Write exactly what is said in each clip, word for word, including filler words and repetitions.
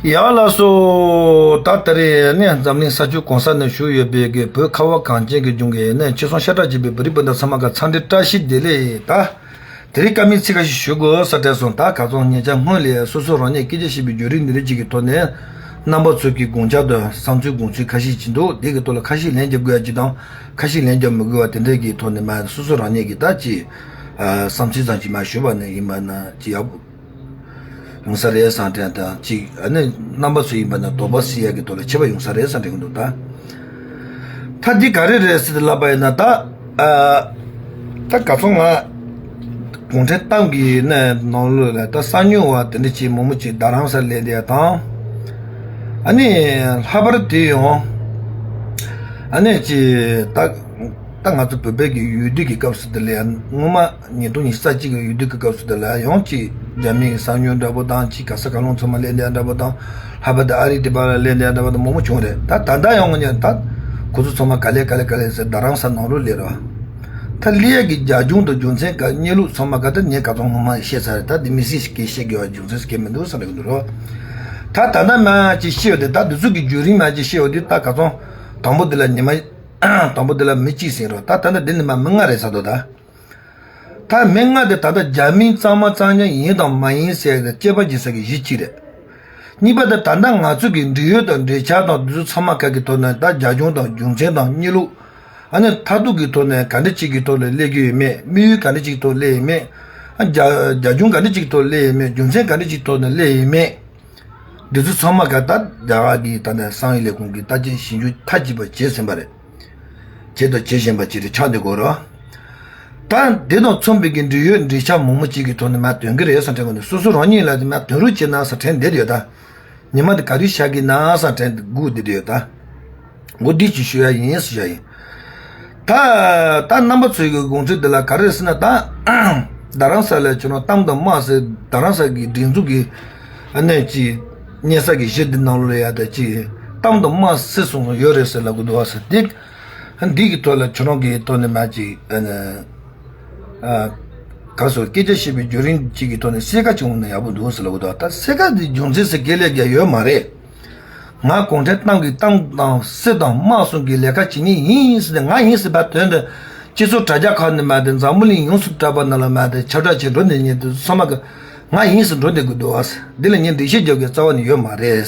ཡ་ལགས་སོ། ད་ད་རེས་ནས་འཛམ་གླིང་ས་ཕྱོགས་གང་ས་ནས་བཞུགས་ཡོད་པའི་གི་བོད་ཁ་བ་གངས་ཅན་གྱི་ལྗོངས་ཀྱི་ནས་ཆེ་སོང་ཤ་སྟག་ཅིག་པའི་བོད་རིགས་སྤུན་ཟླ་ཚང་མ་ག་འཚམས་འདྲི་བཀྲ་ཤིས་བདེ་ལེགས། ད་དེ་རིང་བཀའ་མོལ་ཚིག་ཁ་ཤས་ཞུ་དགོས་ས་དྲན་སོང་། ད་ག་ཚོད་ཉེ་ཆར་སྔོན་ལ་སོ་སོ་རང་ཉིད་སྐད་ཆ་བཤད་པའི་བརྒྱུད་རིམ་འདི་རིགས་ཅིག་གི་ཐོག་ནས་རྣམ་པ་ཚོ་གི་དགོངས་འཆར་དང་བསམ་ཚུལ་དགོངས་ཚུལ་ཁ་ཤས་ཅིག་འདུག་དེ་གི་ཐོག་ལ་ཁ་ཤས་ལན་རྒྱབ་དགོས་ཡ་ཅིག་དང་ཁ་ཤས་ལན་རྒྱབ་མི་དགོས་པ་དེ་འདྲས་ཀྱི་ཐོག་ནས་མ་སོ་སོ་རང་ཉིད་ཀྱི་ད་ཅིག་བསམ་ཚུལ་ཙམ་ཅིག་མ་ཞུས་པ་ནས་ཡིན་པ་ན་ཅིག་ཡག་པོ། ཡོང་ས་རེད་བསམ་དྲན་དང་གཅིག་ཨ་ནི་རྣམ་པ་ཚོ་ཡིན་པ་ན་དོགས་པ་སེལ་ཡག་གི་ཐོག་ལ་ཁྱད་པར་ཡོང་ས་རེད་བསམ་དྲན་གྱི་འདུག་ད་ད་འདི་ག་རེ་རེད་ཟེར་ཏེ་ལབ་པ་ཡིན་ན་ད་ཨ་ད་ག་ཚོད་ང་གུང་ཁྲན་ཏང་གི་ནས་ནང་ལོགས་ལ་ད་གསང་ཉུལ་བ་དེ་འདྲ་ཅིག་མང་པོ་ཅིག་རྡ་རམ་ས་ལ་སླེབས་དེ་དང་ཨ་ནི་ལྷག་པར་དེ་ཡང་ཨ་ནི་ཅིག་ད་ད་ང་ཚོ་བོད་པའི་གི་འོས་བསྡུ་གི་སྐབས་སུ་དེ་ལ་ཡང་སྔོན་མ། ཉིས་སྟོང་ཉི་ཤུ་རྩ་གཅིག་གི་འོས་བསྡུ་གི་སྐབས་སུ་དེ་ལ་ཡང་གཅིག་རྒྱ་མིའི་གསང་ཉུལ་འདྲ་པོ་དང་གཅིག་ག་ས་ག་ལུང་ཚང་མ་ལེན་བསྡད་འདྲ་པོ་དང་ལྷག་པར་དུ་ཨ་རི་དེ་པར་ལ་ལེན་བསྡད་འདྲ་པོ་དང་མང་པོ་བྱུང་རེད། ད་ད་ལྟ་ཡང་ངོ་ཉན་ད་ཁོ་ཚོ་ཚང་མ་ག་ལེ་ག་ལེ་ག་ལེ་ཟེར་རྡ་རམ་ས་ནང་ལོགས་སླེབས་རོགས། ད་སླེབས་ཡས་ཀྱི་རྒྱབ་ལྗོངས་དང་རྒྱུ་མཚན་ག་གནས་ལུགས་ཚང་མ་ག་ད་ངས་ག་ཚོད་ངོ་མ་བཤད་ཚར་རེད། ད་འདི་མི་སྲིད་ཞིག་གིས་བཤད་དགོས་པ་རྒྱུ་མཚན་ཞིག་གི་མི་འདུག་བསམ་རེད་གི་འདུག་རོགས། ད་ད་ལྟ་མ་ཅིག་བཤད་ཡོད་དེ་ད་འདི་ཚོ་གི་བརྒྱུད་རིམ་མ་ཅིག་བཤད་ཡོད་དེ་ད་ག་ཚོད་དང་པོ་འདི་ལ་ཉི་མ་དང་པོ་འདི་ལ་མི་གཅིག་ཟིན་རོགས། ད་ད་ལྟ་འདི་ནི་མ་མི་ལྔ་རེད་ཟེར་འདུག་ད། ད་མི་ལྔ་དེ་ད་ལྟ་རྒྱ་མིའི་གཙང་མ་གཙང་རྐྱང་ཡིན་དང་མ་ཡིན་ཟེར་ཏེ་དཔྱད་པ་བྱེད་ས་གི་གཞི་གཅིག་རེད། གཉིས་པ་དེ་ད་ལྟ་ང་ཚོ་གི་འབྲེལ་ཡོད་དང་འབྲེལ་ཆགས་དང་འདི་ཚོ་ཚང་མ་ག་གི་ཐོག་ནས་ད་རྒྱབ་ལྗོངས་དང་རྒྱུ་མཚན་དང་གནས་ལུགས། ཨ་ནི་མཐར་ཐུག་གི་ཐོག་ནས་ག་འདྲ་ཅིག་གི་ཐོག་ལ་སླེབས་ཀྱི་ཡོད་མེད། དམིགས་ཡུལ་ག་འདྲ་ཅིག་གི་ཐོག་སླེབས་ཡོད་མེད། ཨ་རྒྱ་རྒྱབ་ལྗོངས་ག་འདྲ་ཅིག་གི་ཐོག་སླེབས་ཡོད་མེད། རྒྱུ་མཚན་ག་འདྲ་ཅིག་གི་ཐོག་ནས་སླེབས་ཡོད་མེད། འདི་ཚོ་ཚང་མ་ག་ད་རྒྱ་གར་གྱི་ད་ནས་གསང་བའི་ལས་ཁུངས་ཀྱིས་བརྟག་དཔྱད་ཞིབ་འཇུག་མཐའ་གཅིག་པ་བྱས་ཟིན་པ་རེད། བྱས་དང་བྱེད་བཞིན་པ་ཅིག་རེད་ཆགས་འདུག་གོ་རོ། ད་འདི་དང་མཚུངས་པའི་གི་འབྲེལ་ཡོད་འབྲེལ་ཆགས་མང་པོ་ཅིག་གི་ཐོག་ནས་མ་དོན་གི་རེད་བསམ་དྲན་གོ་ནས་སོ་སོ་རང་ཉིད་ལ་དེ་མ་དོན་རུ་བྱེད་ན་ས་དྲན་བསྡད་ཡོད་ད། ཉི་མ་དེ་ག་རེ་ཤར་གི་ན་ས་དྲན་སྒུག་བསྡད་ཡོད་ད། འོ་འདི་ཅིག་ཞུ་ཡ་ཡིན་ཞུ་ཡ་ཡིན། ད་ད་རྣམ་པ་ཚོའི་གི་དགོངས་ཚུལ་འདི་ལ་ག་རེ་ཟེར་ན་ད་རྡ་རམ་ས་ལ་ཁྱོད་རང་གཏམ་དང་དམག་ཟེར་རྡ་རམ་ས་གི་སྒྲིག་འཛུགས་གི་ཨ་ནེ་ཅིག་གཉན་ས་གི་གཞི་འདི་ནང་ལ་ཡ་ད་ཅིག་གཏམ་དང་དམག་སྲིད་གསུམ་ཡོད་རེད་ཟེར་ལབ་གི་འདུག་བ་ཟེར་ཏེ། འདི་གི་ཐོག་ལ་ཁྱོད་རང་གི་ཐོག་ནས་མ་ཅིག་ཨ་ནེ་ཨ་ག་སོ་སྐད་ཆ་བཤད་པའི་བརྒྱུད་རིམ་ཅིག་གི་ཐོག་ནས་གསལ་ཁ་ཅིག་འོང་ན་ཡག་པོ་འདུག་ཟེར་ལབ་གི་འདུག་ད་གསལ་ཁ་འདི་རྒྱུ་མཚན་ཟེར་གལ་ལས་ཀྱང་ཡོད་མ་རེད། ང་གུང་ཁྲན་ཏང་གི་ཏང་དང་སྲིད་དང་དམག་གསུམ་གྱི་ལས་ཀ་བྱེད་མཁན་ཡིན་ཟེར་ནས་ང་ཡིན་ཟེར་བ་དོན་དུ་སྤྱི་ཚོགས་དྲ་རྒྱ་ཁག་ནས་མ་དེ་འཛམ་བུ་གླིང་ཡོངས་སུ་གྲགས་པ་ནང་ལ་མ་དེ་ཁྱབ་བསྒྲགས་བྱས་འགྲོ་ནས་ཉན་དུ་ཚང་མ་གི་ང་ཡིན་ཟེར་འགྲོ་བསྡད་དགོས་འདུག་ཨ། འདི་ལ་ངས་འགྲེལ་བཤད་རྒྱག་གི་རྩ་བ་ནས་ཡོད་མ་རེད།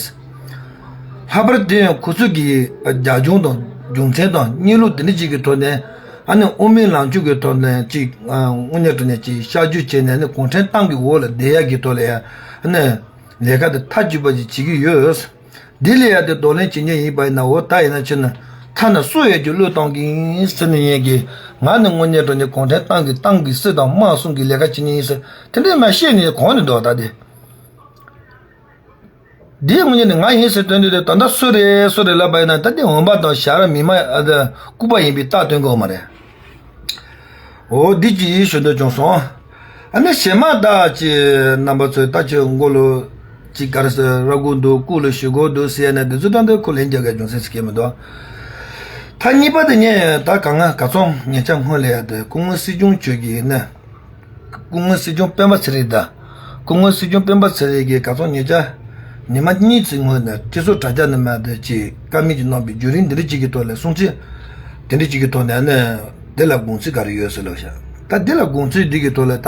ལྷག་པར་དུ་ཡང་ཁོ་ཚོས་ཀྱི་རྒྱབ་ལྗོངས་དང་རྒྱུ་མཚན་དང་གནས་ལུགས་དེ་འདྲ་ཅིག་གི་ཐོག་ནས་ཨ་ནི་དབུ་མའི་ལམ་ཕྱོགས་ཀྱི་ཐོག་ནས་ཅིག་དངོས་གནས་དྲང་གནས་ཅིག་བཤད་རྒྱུ་བྱས་ནས་ཨ་ནི་གུང་ཁྲན་ཏང་གི་འོག་ལ་བསྡད་ཡག་གི་ཐོག་ལ་ཡང་ཨ་ནི། ལས་ཀ་དེ་མཐའ་གཅིག་པ་ཅིག་བྱེད་ཀྱི་ཡོད། འདི་ལས་ཡ་དེ་གདོང་ལེན་བྱེད་མཁན་ཡིན་པ་ཡིན་ན་འོ་ད་ཡིན་ན་ཕྱིན་ན་ཐ་ན་སུ་ཡོད་ཀྱི་བློས་གཏོང་གི་ཡིན་ཟེར་ནས་ཡིན་གྱི་ང་ནི་དངོས་གནས་དྲང་གནས་གུང་ཁྲན་ཏང་གི་ཏང་གི་སྲིད་དང་དམག་གསུམ་གྱི་ལས་ཀ་བྱེད་མཁན་ཡིན་ཟེར་དེ་འདྲས་མ་བཤད་ནས་གོང་ནས་འདུག་ད་དེ། འདིའི་དངོས་གནས་ནི་ང་ཡིན་ཟེར་དོན་དེ་ད་ལྟ་སུ་རེད་སུ་རེད་ལབ་པ་ཡིན་ན་ད་དེ་འོན་པ་དང་ཞར་མི་མ་ལྐུགས་པ་ཡིན་པའི་རྟགས་སྟོན་གི་ཡོད་མ་རེད། འོ་འདི་ཅི་ཞུ་འདོད་བྱུང་སོང་། ཨ་ནི་ཞེ་མ་ད་ཅི་རྣམ་པ་ཚོས་ད་ཅི་མགོ་ལོ་ཅི་ག་རེ་ཟེར་ར་གུ་འདུག་སྐུ་ལ་ཞུ་གོ་འདུག་ཟེར་ནས་འདི་ཚོ་ད་འདི་ཁོ་ལན་རྒྱག་གི་རྒྱུ་མཚན་ཞིག་སྐྱེ་མི་འདུག་ད་གཉིས་པ་དེ་ངས་ད་ག་ང་ག་ཚོང་ཉེ་ཆར་སྔོན་ལ་ཡ་དེ་སྐུ་ངོ་སྲིད་སྐྱོང་མཆོག་གིས་ནས་སྐུ་ངོ་སྲིད་སྐྱོང་སྤེན་པ་ཚེ་རིང་ད། སྐུ་ངོ་སྲིད་སྐྱོང་སྤེན་པ་ཚེ་རིང་གིས་ག་ཚོད་ཉེ་ཆར་ཉི་མ་གཉིས་ཙམ་སྔོན་ནས་སྤྱི་ཚོགས་དྲ་རྒྱ་ནས་མ་དེ་ཅིག་བཀའ་མོལ་ཅིག་གནང་བའི་བརྒྱུད་རིམ་འདི་འདྲ་ཅིག་གི་ཐོག་ལ་གསུང་ཚིག་དེ་འདྲ་ཅིག་གི་ཐོག་ནས་ནས་དེ་ལ་དགོངས་ཚུལ་ག་རེ་ཡོད་ཟེར་ལབ་ཤག་ད་དེ་ལ་དགོངས་ཚུལ་འདི་གི་ཐོག་ལ་ད་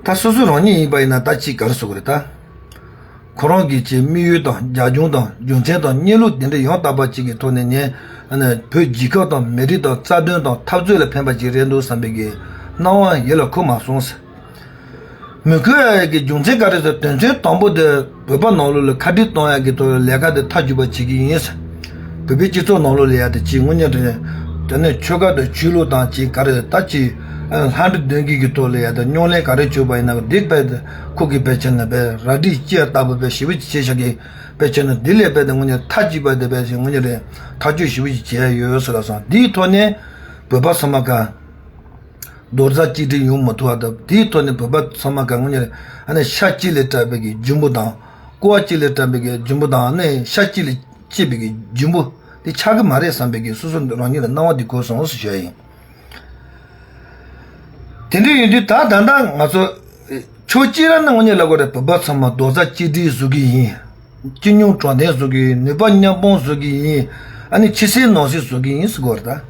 ད་སོ་སོ་རང་ཉིད་ཡིན་པ་ཡིན་ན་ད་ཅིག་ག་རེ་ཟེར་དགོས་རེད་ད། ཁོ་རང་གི་ཆེས་དམིགས་ཡུལ་དང་རྒྱབ་ལྗོངས་དང་རྒྱུ་མཚན་དང་གནས་ལུགས་དེ་འདྲ་ཡང་དག་པ་ཅིག་གི་ཐོག་ནས་ངས་ཨ་ནི་བོད་རྒྱལ་ཁབ་དང་མི་རིགས་དང་རྩ་དོན་དང་འཐབ་རྩོད་ལ་ཕན་པ་ཅིག་རེད་འདུག་བསམ་པའི་གི་སྣང་བ་ཡིད་ལ་འཁོར་མ་སོང་ཟེར། མི་འཁོར་ཡ་གི་རྒྱུ་མཚན་ག་རེ་ཟེར་དོན་ཚན་དང་པོ་དེ་བོད་པ་ནང་ལོགས་ལ་ཁ་བྲལ་གཏོང་ཡ་གི་ཐོག་ལས་ཀ་དེ་མཐའ་གཅིག་པ་བྱེད་ཀྱི་ཡིན་ཟེར། བོད་པའི་སྤྱི་ཚོགས་ནང་ལོགས་ལ་ཡ་དེ་ཅིག་དངོས་གནས་དྲང་གནས་དེ་ནས་ཆོལ་ཁ་དང་ཆོས་ལུགས་དང་ཅིག་ག་རེ་ད་ཅིག་ལྷ་འདྲེ་གདོན་བགེགས་ཀྱི་ཐོག་ལ་ཡ་དེ་རྙོག་གླེང་ག་རེ་བྱུང་བ་ཡིན་ན་འདི་དཔེ་ཁོ་གི་དཔེ་ཆ་ནས་དཔེ་རལ་གྲི་ལྕེ་ལྟ་བུ་དཔེ་ཞེ་པོ་ཅིག་བྱས་བཞག་གི་དཔེ་ཆ་ནས་འདི་ལས་དཔེ་དེ་དངོས་གནས་མཐའ་གཅིག་པ་དེ་དཔེ་ཞིག་དངོས་གནས་རེད་ཐག་གཅོད་ཞེ་པོ་ཅིག་བྱས་ཡོད་ཟེར་ལ་སོང་འདིའི་ཐོག་ནས་བོད་པ་ཚང་མ་ག་རྡོག་རྩ་གཅིག་སྒྲིལ་ཡོང་མི་ཐུབ་པ་དང་དེའི་ཐོག་ནས་བོད་པ་ཚང་མ་ག་དངོས་གནས་ཨ་ནི་ཤ་གཅིག་ལས་གྲགས་པའི་གི་རྒྱུ་འབུ་དང་ཀོ་བ་གཅིག་ལས་གྲགས་པའི་གི་རྒྱུ་འབུ་དང་ཨ་ནི་ཤ་གཅིག་ལས་སྐྱེས་པའི་གི་རྒྱུ་འབུ་དེ་ཆགས་གི་མ་རེད་བསམ་པའི་གི་སོ་སོ་རང་ཉིད་ལ་སྣང་བ་འདི་འཁོར་སོང་ཟེར་ཞུ་ཡ་ཡིན། དེ་འདྲ་ཡིན་དུས་ད་ད་ལྟ་ང་ཚོ་ ཕྱོགས་གཅིག་ར་ནི་དངོས་གནས་ལབ་དགོས་རེད། བོད་པ་ཚང་མ་རྡོག་རྩ་གཅིག་སྒྲིལ་བཟོ་གི་ཡིན། སྤྱི་སྙོམས་དྲང་བདེན་བཟོ་གི་ཡིན། ནུས་པ་མཉམ་སྤུངས་བཟོ་གི་ཡིན། ཨ་ནི་ཕྱི་གསལ་ནང་གསལ་བཟོ་གི་ཡིན་ཟེར་དགོས་རེད་ད།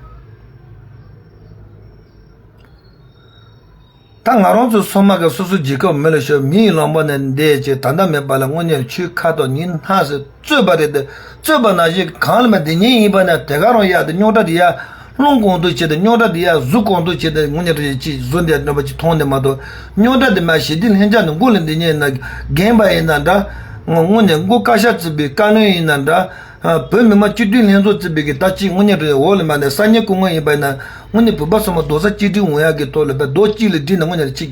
ད་ང་རང་ཚོ་ཚང་མ་གི་སོ་སོ་རྒྱལ་ཁབ་མི་ལ་ཤོད། མི་ཡི་ལུང་པ་ནས་འདས་བྱས། ད་ལྟ་མེད་པ་ལ་དངོས་གནས་ཆུ་ཁ་དོག་ཉི་སྣ་ཟེར། རྩོད་པ་རེད་དེ། རྩོད་པ་ནང་བཞིན་གང་ལ་མ་དེ་ཉིད་ཡིན་པ་ན། དེ་ག་རང་ཡག་དེ་རྙོག་དྲ་དེ་ཡག་སློང་གང་དུ་བྱེད་དེ། རྙོག་དྲ་དེ་ཡག་བཟོ་གང་དུ་བྱེད་དེ། དངོས་གནས་དྲང་གནས་ཅིག་བཟོ་འདས་གནོད་པ་ཅིག་མཐོང་ནས་མ་གཏོགས། རྙོག་དྲ་དེ་མ་ཞི་བདེ་ལྷིང་འཇགས་ནས་མགོ་ལ་འདི་ཉིད་ན་རྒན་པ་ཡིན་ན་འདྲ། དངོས་གནས་མགོ་བཀའ་ཤག་བརྩིས་པའི་བཀའ་བློན་ཡིན་ན་འདྲ། བོད་མི་མང་སྤྱི་འཐུས་ལྷན་ཚོགས་བརྩིས་པའི་གི་ད་ཅིག་དངོས་གནས་དྲང་གནས་འོག་ལ་མ་ནས་ས་གནས་སྐུ་ངོ་ཡིན་པ་ཡིན་ན། དངོས་གནས་བོད་པ་ཚང་མ་རྡོག་རྩ་གཅིག་སྒྲིལ་འོང་ཡག་གི་ཐོག་ལ་བས་རྡོག་གཅིག་ལ་སྒྲིལ་ནས་དངོས་གནས་ཅིག་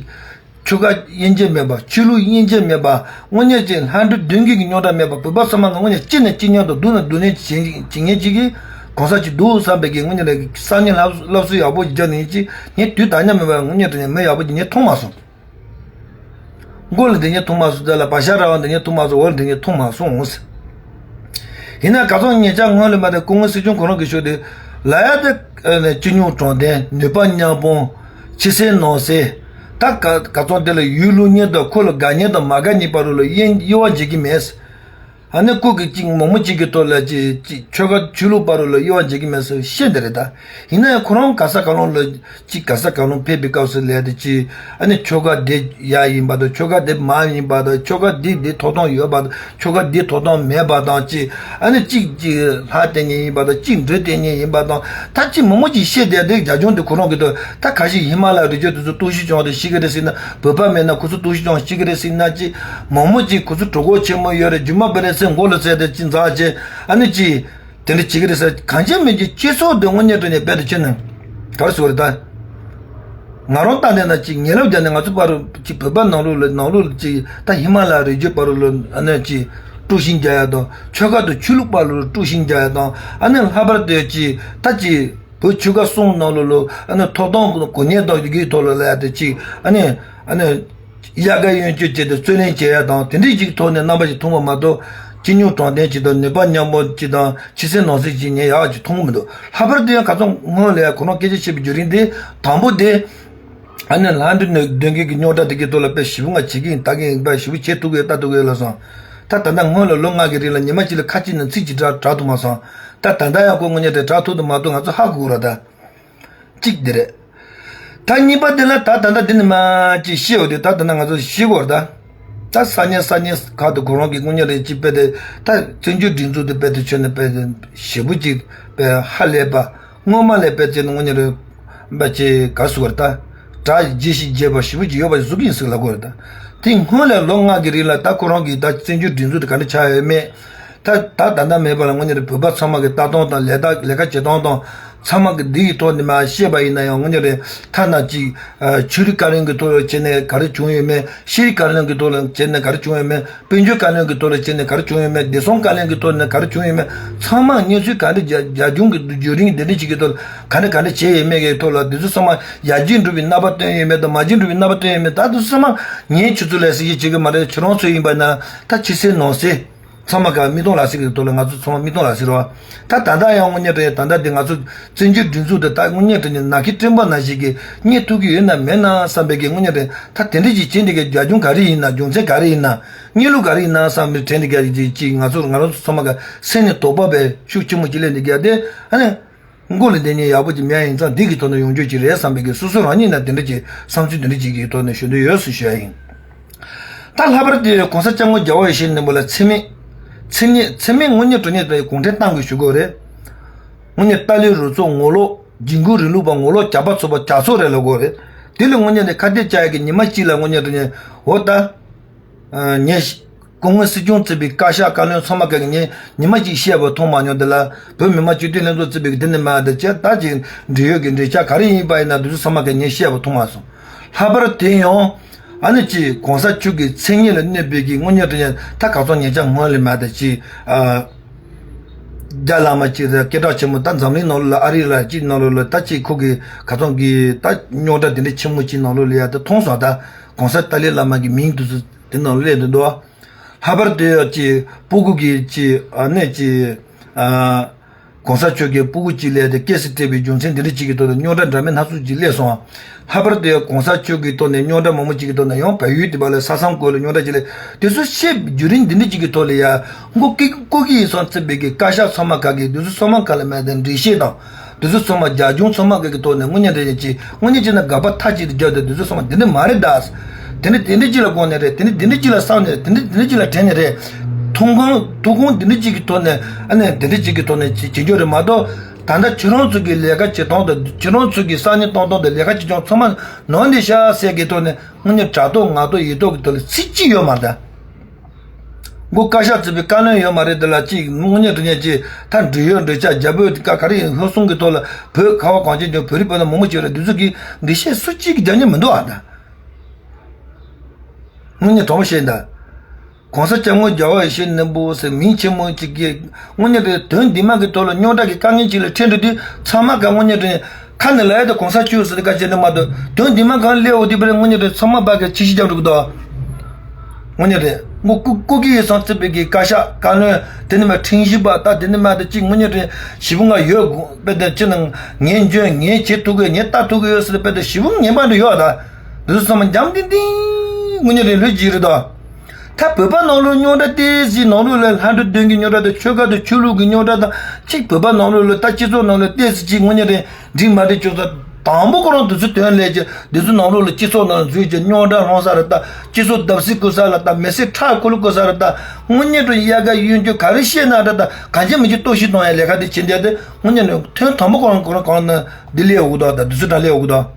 ཆོལ་ཁ་དབྱེ་འབྱེད་མེད་པ། ཆོས་ལུགས་དབྱེ་འབྱེད་མེད་པ། དངོས་གནས་ཅིག་ལྷ་འདྲེ་གདོན་བགེགས་ཀྱི་རྙོག་དྲ་མེད་པ། བོད་པ་ཚང་མ་ང་དངོས་གནས་གཅིག་ནས་གཅིག་མཉམ་དུ་སྡུག་ནས་སྡུག་ནས་བྱེད་བྱེད་མཁན་ཅིག་གི་གང་ཟག་ཅིག་འདུག་བསམ་པའི་གི་དངོས་གནས་ལ་གསར་རྙིང་སློབ་སློབ་གསོ་ཡག་པོ་ཞིག་བརྒྱབ་ནས་ཅིག་ངས་དུས་ད་ཉམས་མེད་པ་དངོས་གནས་དྲང་གནས་མི་ཡག་པོ་ཅིག་ངས་མཐོང་མ་སོང་། མགོ་ལ་འདི་ཉིད་མཐོང་མ་སོང་། རྩ་ལ་བ་ཤ་ར་བ་འདི་ཉིད་མཐོང་མ་སོང་། འོག་ལ་འདི་ཉིད་མཐོང་མ་སོང་། ཡིན་ན་ག་ཚོད་ཉེ་ཆར་སྔོན་ལ་མ་དེ་སྐུ་ངོ་སྲིད་སྐྱོང་ཁོ་རང་གིས་ཞུས་ཏེ་ལབ་ཡ་དེ། ཨ་ནི་སྤྱི་སྙོམས་དྲང་བདེན། ནུས་པ་མཉམ་སྤུངས། ཕྱི་གསལ་ནང་གསལ། ད་ག་ག་ཚོད་དེ་ལ་ཡུལ་ལུགས་གཉིས་དང་ཁོ་ལ་དགའ་མཁན་དང་མ་དགའ་མཁན་བར་དུ་ལ་དབྱེ་དབྱེ་བ་འབྱེད་ཀྱི་མེད། ཨ་ནི་ཁོ་གིས་གཅིག་མང་མོ་གཅིག་གི་ཐོག་ལ་གཅིག་གཅིག་ཆོལ་ཁ་ཆོས་ལུགས་བར་དུ་ལ་དབྱེ་བ་འབྱེད་ཀྱི་མེད་ཟེར་བཤད་འདི་རེད་ད། ཡིན་ན་ཡང་ཁོ་རང་ག་ས་ག་ལོང་ལ་གཅིག་ག་ས་ག་ལོང་ཕེབས་པའི་སྐབས་སུ་ལས་དེ་གཅིག་ཨ་ནི་ཆོལ་ཁ་དེ་ཡག་ཡིན་པ་དང་། ཆོལ་ཁ་དེ་མང་ཡིན་པ་དང་། ཆོལ་ཁ་དེ་དེ་ཐོབ་ཐང་ཡོད་པ་དང་། ཆོལ་ཁ་དེ་ཐོབ་ཐང་མེད་པ་དང་། གཅིག་ཨ་ནི་གཅིག་གཅིག་ལྷ་བསྟེན་མཁན་ཡིན་པ་དང་། གཅིག་འདྲེ་བསྟེན་མཁན་ཡིན་པ་དང་། ད་གཅིག་མང་མོ་གཅིག་བཤད་བསྡད་དེ་རྒྱ་ཆུང་དེ་ཁོ་རང་གི་དོན་ད་ཁ་ཤས་ཧི་མ་ལ་རི་རྒྱུད་དེ་ཚོ་གཏོར་བཤིག་བྱུང་བ་དེ་ཤེས་ཀྱི་རེད་ཟེར་ན། བོད་པ་མེད་ན་ཁོ་ཚོ་གཏོར་བཤིག་བྱུང་ཤེས་ཀྱི་རེད་ཟེར་ན། གཅིག་མང་མོ་གཅིག་ཁོ་ཚོ་གྲོད་ཁོག་ཆེན་མོ་ཡོད་རེད། རྒྱུ་མ་བི་རེད་ཟེར་མགོ་ལ་ཟེར་དེ་གཅིག་འཛག་བྱས། ཨ་ནི་གཅིག་དེ་འདྲ་བྱེད་ཀྱི་རེད་ཟེར། གང་ཅི་མིན་གྱི་སྤྱི་ཚོགས་དེ་དངོས་གནས་དྲང་གནས་རྦད་དེ་ཁྱོན་ནས་ག་རེ་ཟེར་བ་རེད་ད། ང་རང་ལྟ་ནས་ན་གཅིག་ངན་ལབ་རྒྱག་ནས་ང་ཚོ་བར་གཅིག་བོད་པ་ནང་ལོགས་ལ་ནང་ལོགས་ལ་གཅིག་ད་ཧི་མ་ལ་རི་རྒྱུད་བར་ལ་ཨ་ནི་གཅིག་དཀྲུག་ཤིང་རྒྱག་ཡ་དང་། ཆོལ་ཁ་དང་ཆོས་ལུགས་བར་ལ་དཀྲུག་ཤིང་རྒྱག་ཡ་དང་། ཨ་ནི་ལྷག་པར་དུ་གཅིག་ད་གཅིག་བོད་ཆོལ་ཁ་གསུམ་ནང་ལོགས་ལ་ཨ་ནི་ཐོབ་ཐང་གོ་གནས་དང་ཡི་གེའི་ཐོག་ལ་ལ་ཡ་དེ་གཅིག་ཨ་ནི་ཨ་ནི་དབྱར་ཁ་གཡོན་སྐྱོར་བྱས་ཏེ་རྩོད་ལེན་བྱེད་ཡ་དང་། དེ་འདྲའི་གཅིག་ཐོག་ནས་རྣམ་པ་ཞིག་མཐོང་བ་མ་གཏོགས། སྤྱི་སྙོམས་དྲང་བདེན་གཅིག་དང་། ནུས་པ་མཉམ་སྤུངས་གཅིག་དང་། ཕྱི་གསལ་ནང་གསལ་གཅིག་ངས་ཡག་ཅིག་མཐོང་གི་མི་འདུག་ལྷག་པར་དུ་ཡང་ག་ཚོད་སྔོན་ལ་ཡང་ཁོ་རང་སྐད་ཆ་བཤད་པའི་བརྒྱུད་རིམ་དེ། དང་པོ་དེ་ཨ་ནི་ལྷ་འདྲེ་གདོན་བགེགས་ཀྱི་རྙོག་དྲ་དེ་གའི་ཐོག་ལ་དཔེ་ཞེ་པོ་ང་བྱེད་ཀྱི་ཡིན། ལྟ་གི་ཡིན། དཔེ་ཞེ་པོ་བྱེད་ཐུབ་ཀྱི་ཡོད། ལྟ་ཐུབ་ཀྱི་ཡོད་ལབ་སོང་། ད་ད་ལྟ་སྔོན་ལ་ལོ་ལྔ་གི་རིང་ལ་ཉི་མ་གཅིག་ལ་ཁ་གཅིག་ནས་ཚིག་གཅིག་དྲག་དྲག་ཐུབ་མ་སོང་། ད་ད་ལྟ་ཡང་ཁོ་དངོས་གནས་དྲང་གནས་དྲག་ཐུབ་དང་མ་ཐུབ་ང་ཚོ་ཧ་གོ་གི་རེད་ད། གཅིག་དེ་རེད། ད་གཉིས་པ་དེ་ལ་ད་ད་ལྟ་འདི་ནས་མར་ཅིག་བཤད་འོ་དེ། ད་ད་ལྟ་ང་ཚོ་ཤེས་དགོས་རེད་ད། ད་ས་གནས་ས་གནས་ཁག་ཏུ་ཁོ་རང་གི་དངོས་གནས་དྲང་གནས་ཅིག་དཔེ་དེ་ད་བཙན་བྱོལ་སྒྲིག་འཛུགས་དེ་དཔེ་དེ་ཁྱོན་ནས་དཔེ་དེ་ཞེ་པོ་ཅིག་དཔེ་ཧ་ལས་པ། སྔོན་མ་ལས་དཔེ་དེ་དངོས་གནས་དྲང་གནས་པ་ཅིག་ག་རེ་ཟེར་དགོས་རེད་ད། གྲ་རྒྱས་ཤིང་རྒྱས་པ་ཞེ་པོ་ཅིག་ཡོད་པ་ཞིག་བཟོ་གི་ཡིན་ཟེར་ལབ་དགོས་རེད་ད། དེ་སྔོན་ལ་ལོ་ལྔ་གི་རིང་ལ་ད་ཁོ་རང་གིས་ད་བཙན་བྱོལ་སྒྲིག་འཛུགས་དེ་ག་འདྲ་ཆགས་ཡོད་མེད། ད་ད་ད་ལྟ་མེད་པ་ལ་དངོས་གནས་བོད་པ་ཚང་མ་གི་ལྟ་སྟངས་དང་ལས་ད་ལས་ཀ་བྱེད་སྟངས་དང་། ཚང་མ་གི་འདི་གི་ཐོག་ནས་མར་བཤད་པ་ཡིན་ན་ཡང་དངོས་གནས་དྲང་གནས་ཐ་ན་ཅིག་ཆོས་རིག་བཀའ་བློན་གྱི་ཐོག་ལ་བྱས་ནས་ག་རེ་བྱུང་ཡོད་མེད། ཤེས་རིག་བཀའ་བློན་གྱི་ཐོག་ལ་བྱས་ནས་ག་རེ་བྱུང་ཡོད་མེད། དཔལ་འབྱོར་བཀའ་བློན་གྱི་ཐོག་ལ་བྱས་ནས་ག་རེ་བྱུང་ཡོད་མེད། བདེ་སྲུང་བཀའ་བློན་གྱི་ཐོག་ནས་ག་རེ་བྱུང་ཡོད་མེད། ཚང་མ་གནས་ཚུལ་ག་འདྲ་རྒྱ་རྒྱ་གཞུང་གི་བརྒྱུད་རིམ་འདི་འདྲ་ཅིག་གི་ཐོག་ལ་ག་འདྲ་ག་འདྲ་བྱས་ཡོད་མེད་ཀྱི་ཐོག་ལ་འདི་ཚོ་ཚང་མ་ཡར་རྒྱས་འགྲོ་བའི་རྣམ་པ་སྟོན་ཡོད་མེད་དང་མར་རྒྱས་འགྲོ་བའི་རྣམ་པ་སྟོན་ཡོད་མེད། ད་འདི་ཚོ་ཚང་མ་ངས་ཁྱོད་ཚོ་ལ་ཟེར་གྱི་བྱེད་ཀྱི་མ་རེད། ཁྱོད་རང་ཚོ་ཡིན་པ་ན་ད་ཕྱི་གསལ་ནང་གསལ། ཚང་མ་ག་མིག་མཐོང་ལག་ཟིན་གྱི་ཐོག་ལ་ང་ཚོ་ཚང་མ་མིག་མཐོང་ལག་ཟིན་རེད་བ། ད་ད་ལྟ་ཡང་དངོས་གནས་དྲང་གནས་ད་ལྟ་འདི་ང་ཚོ་བཙན་བྱོལ་སྒྲིག་འཛུགས་དེ་ད་དངོས་གནས་དྲང་གནས་ནག་ཁྱི་སྤྲིན་པ་ནང་བཞིན་གྱི་རྙེད་ཐུབ་ཀྱི་ཡོད་ན་མེད་ན་བསམ་པའི་གི་དངོས་གནས་དྲང་གནས་ད་དེ་འདྲ་ཅིག་བྱེད་འདི་གའི་རྒྱ་ཁྱོན་ག་རེ་ཡིན་ན། རྒྱུ་མཚན་ག་རེ་ཡིན་ན། གནས་ལུགས་ག་རེ་ཡིན་ན་བསམ་པའི་དྲན་འདི་གའི་ཅིག་ཅིག་ང་ཚོ་ང་རང་ཚོ་ཚང་མ་ག་སེམས་ནས་དོགས་པ་བས་ཤུགས་ཆེན་པོ་ཅིག་སླེབས་འདི་གའི་དེ་ཨ་ནི། མགོ་ལ་འདི་ཉིད་ཡག་པོ་ཅིག་མེད་ཡིན་ཙང་འདི་གི་ཐོག་ནས་ཡོང་རྒྱུ་ཅིག་རེད་བསམ་པའི་གི་སོ་སོ་རང་ཉིད་ན་དེ་འདྲ་ཅིག་བསམ་ཚུལ་དེ་འདྲ་ཅིག་གི་ཐོག་ནས་ཞུ་འདོད་ཡོད་ཟེར་ཞུ་ཡ་ཡིན། ད་ལྷག་པར་དུ་གོང་ས་སྐྱབས་མགོན་རྒྱལ་བ་ཡིད་བཞིན་ནོར་བུ་ལ་མཚན་སྨད། མཚན་སྨད་མཚན་སྨད་དངོས་གནས་དྲང་གནས་དེ་གུང་ཁྲན་ཏང་གིས་ཞུ་དགོས་རེད། དངོས་གནས་ཏཱ་ལའི་རུ་ཚོགས་ངོ་ལོག་འཇིགས་སྐུལ་རིང་ལུགས་པ་ངོ་ལོག་ཇག་པ་ཚོགས་པ་ཇག་ཚོགས་རེད་ལབ་དགོས་རེད། དེ་ལ་དངོས་གནས་དེ་ཁ་གཏད་བཅག་ཡ་གི་ཉི་མ་གཅིག་ལ་དངོས་གནས་དྲང་གནས་འོ་ད། ངས་སྐུ་ངོ་སྲིད་སྐྱོང་བརྩིས་པའི་བཀའ་ཤག་བཀའ་བློན་ཚང་མ་ག་གི་ངས་ཉི་མ་གཅིག་བཤད་པ་མཐོང་མ་མྱོང་། དེ་ལ་བོད་མི་མང་སྤྱི་འཐུས་ལྷན་ཚོགས་བརྩིས་པའི་གི་དེ་ནས་མ་དེ་བྱས་ད་ཅིག་འབྲེལ་ཡོད་ཀྱི་འབྲེལ་ཆགས་ག་རེ་ཡིན་པ་ཡིན་ན་དེ་ཚོ་ཚང་མ་ག་ངས་བཤད་པ་མཐོང་མ་སོང་། ལྷག་པར་དེ་ཡང་ཨ་ནི་ཅིག་གོང་ས་མཆོག་གི་མཚན་སྙན་ལ་གནོད་པའི་གི་དངོས་གནས་དྲང་གནས་ད་ག་ཚོད་ཉེ་ཆར་སྔོན་ལ་མ་དེ་ཅིག་རྒྱ་བླ་མ་ཅིག་རེད། སྐད་གྲགས་ཆེན་པོ་ད་འཛམ་གླིང་ནང་ལོགས་ལ་ཨ་རི་ལ་ཅིག་ནང་ལོགས་ལ་ད་ཅིག་ཁོ་གི་ག་ཚོད་གི་ད་རྙོག་དྲ་དེ་འདྲ་ཆེན་མོ་ཅིག་ནང་ལོགས་ལ་ཡ་དེ་མཐོང་སོང་། ད་གོང་ས་ཏཱ་ལའི་བླ་མ་གི་མིང་དེ་ཚོ་དེ་ནང་སླེབས་འདུག་འདུག་ལྷག་པར་དུ་ཡང་ཅིག་སྤུ་གུ་གི་ཅིག་ཨ་ནི་ཅིག་ཨ། གོང་ས་མཆོག་གིས་སྤུ་གུ་གཅིག་སླེབས་ཏེ་སྐྱེ་སྲིད་སྤྲད་པའི་རྒྱུ་མཚན་འདི་འདྲ་གཅིག་གི་ཐོག་ནས་རྙོག་དྲ་འདྲ་མིན་སྣ་ཚོགས་ཅིག་སླེབས་སོང་། ལྷག་པར་དུ་ཡང་གོང་ས་མཆོག་གི་ཐོག་ནས་རྙོག་དྲ་མང་པོ་ཅིག་གི་ཐོག་ནས་ཡང་བལ་ཡུལ་དེ་བ་ལ་ས་མཚམས་སྐོར་ལ་རྙོག་དྲ་ཅིག་སླེབས། དེ་ཚོ་བཤད་བརྒྱུད་རིམ་འདི་འདྲ་ཅིག་གི་ཐོག་ལ་ཡ། མགོ་ཀི་ཀོ་ཀི་ཡིན་སོང་བརྩིས་པའི་གི་བཀའ་ཤག་ཚང་མ་ག་གི་དེ་ཚོ་ཚང་མ་ག་ལ་མེད་དེ་འགྲེལ་བཤད་དང་། དེ་ཚོ་ཚང་མ་རྒྱབ་ལྗོངས་ཚང་མ་ག་གི་ཐོག་ནས་དངོས་གནས་དྲང་གནས་ཅིག་དངོས་གནས་ཅིག་ན་དགག་པ་མཐའ་གཅིག་ཏུ་རྒྱབ་དེ་དེ་ཚོ་ཚང་མ་འདི་འདྲ་མ་རེད་ད། དེ་འདྲ་དེ་འདྲ་ཅིག་ལ་དགོངས་ནས་རེད། དེ་འདྲ་དེ་འདྲ་ཅིག་ལ་བསམ་ནས་རེད། དེ་འདྲ་དེ་འདྲ་ཅིག་ལ་དྲན་ནས་རེད། ཐུགས་དགོངས་ཐུགས་དགོངས་འདི་འདྲ་ཅིག་གི་ཐོག་ནས་ཨ་ནི་འདི་འདྲ་ཅིག་གི་ཐོག་ནས་བྱེད་རྒྱུ་རེད་མ་གཏོགས། ད་ལྟ་ཁྱོད་རང་ཚོ་གི་ལས་ཀ་བྱེད་སྟངས་དང་ཁྱོད་རང་ཚོ་གི་སང་ཉིན་གཏོང་སྟངས་དང་ལས་ཀ་བྱེད་སྟངས་ཚང་མ་ནོར་འདི་ཤ་ཟེར་གི་ཐོག་ནས་དངོས་གནས་དྲང་ཐོག་ངང་ཐོག་ཡིན་ཐོག་གི་ཐོག་ལ་ཚིག་གཅིག་ཡོད་མ་རེད་ད། མགོ་བཀའ་ཤག་བརྩིས་པའི་བཀའ་བློན་ཡོད་མ་རེད་འདི་ལ་གཅིག་དངོས་གནས་དྲང་གནས་ཀྱི་ད་འབྲེལ་ཡོད་འབྲེལ་ཆགས་རྒྱ་བོད་ཀ་ག་རེ་ཡིན་ཧོར་སུང་གི་ཐོག་ལ་བོད་ཁ་བ་གངས་ཅན་ལྗོངས་བོད་རིགས་བོད་ནང་མང་པོ་ཅིག་ཡོད་རེད། འདི་ཚོ་གི་འགྲེལ་བཤད་སུ་གཅིག་གིས་རྒྱག་མཁན་མི་འདུག་ཨ་ད། དངོས་གནས་དྲང་པོ་བཤད་ད། གོང་ས་སྐྱབས་མགོན་རྒྱལ་བ་ཡིད་བཞིན་ནོར་བུ་ཟེར་མིང་ཆེན་མོ་གཅིག་གིས་དངོས་གནས་དྲང་དོན་འདི་མ་གི་ཐོག་ལ་རྙོག་དྲ་གི་དཀའ་ངལ་ཅིག་ལ་འཕྲད་འགྲོ་དུས་ཚང་མ་ག་དངོས་གནས་དྲང་ཁ་ནས་ལབ་ཡ་ད་གོང་ས་མཆོག་ཟེར་ཏེ་བཀའ་བྱས་ནས་མ་གཏོགས་དོན་འདི་མ་གང་སླེབས་འོ་དེ་པར་དངོས་གནས་དྲང་ཚང་མ་ཕ་གི་ཆེ་བཞི་རྒྱབ་འགྲོ་གི་འདུག་དངོས་གནས་རེད། མགོ་ཀུ་ཀུ་ཀི་ཡིན་སོང་བརྩིས་པའི་གི་བཀའ་ཤག་བཀའ་བློན་དེ་ནི་མ་ཁྲིམས་ཞིབ་པ་ད་དེ་ནི་མ་ད་གཅིག་དངོས་གནས་དྲང་ཞེ་པོ་ང་ཡོད་དགོས་པས་ད་ཅི་ན་ངས་འཇོན་ངས་བྱེད་ཐུབ་གི་ངས་ལྟ་ཐུབ་གི་ཡོད་ཟེར་པས་ད་ཞེ་པོ་ངན་པ་འདྲ་ཡོད་ད། འདི་ཚོ་ཚང་མ་འཇམ་ཐིང་ཐིང་དངོས་གནས་དྲང་ལོས་བགྱིས་རེད་ད། ད་བོད་པ་ནང་ལོགས་རྙོག་དྲ་ཏོག་ཙམ་ནང་ལོགས་ལ་ལྷ་འདྲེ་གདོན་གྱི་རྙོག་དྲ་དང་ཆོལ་ཁ་དང་ཆོས་ལུགས་ཀྱི་རྙོག་དྲ་དང་གཅིག་བོད་པ་ནང་ལོགས་ལ་ད་སྤྱི་ཚོགས་ནང་ལ་ཏོག་ཙམ་གཅིག་དངོས་གནས་དྲང་འགྲིག་མ་འགྲིག་བྱུང་ཙང་དང་པོ་ཁོ་རང་དེ་ཚོ་དོན་ལས་ཀྱི་འདི་ཚོ་ནང་ལོགས་ལ་སྤྱི་ཚོགས་ནང་འཛུལ་གྱི་རྙོག་དྲ་སློང་ས་རེད་ད། སྤྱི་ཚོགས་བརྡབ་གསིག་བཀོལ་ས་ལ་ད་མི་སེར་ཁྲག་འཁོལ་ལོ་བཀོལ་ས་རེད་ད། དངོས་གནས་དྲང་གཡག་ག་གཡོན་སྐྱོར་ག་རེ་བཤད་ན་རེད་ད་གང་ཅི་མི་ཅི་གཏོར་བཤིག་གཏོང་ཡ་ལས་ཀ་དེ་བྱེད་འདི་དེ་དངོས་གནས་དྲང་ཐོན་དང་པོ་ཁོ་རང་ཁོ་རང་གང་ན་འདི་སླེབས་འོག་ད་ད་འདི་ཚོ་ད་སླེབས་འོག་ད།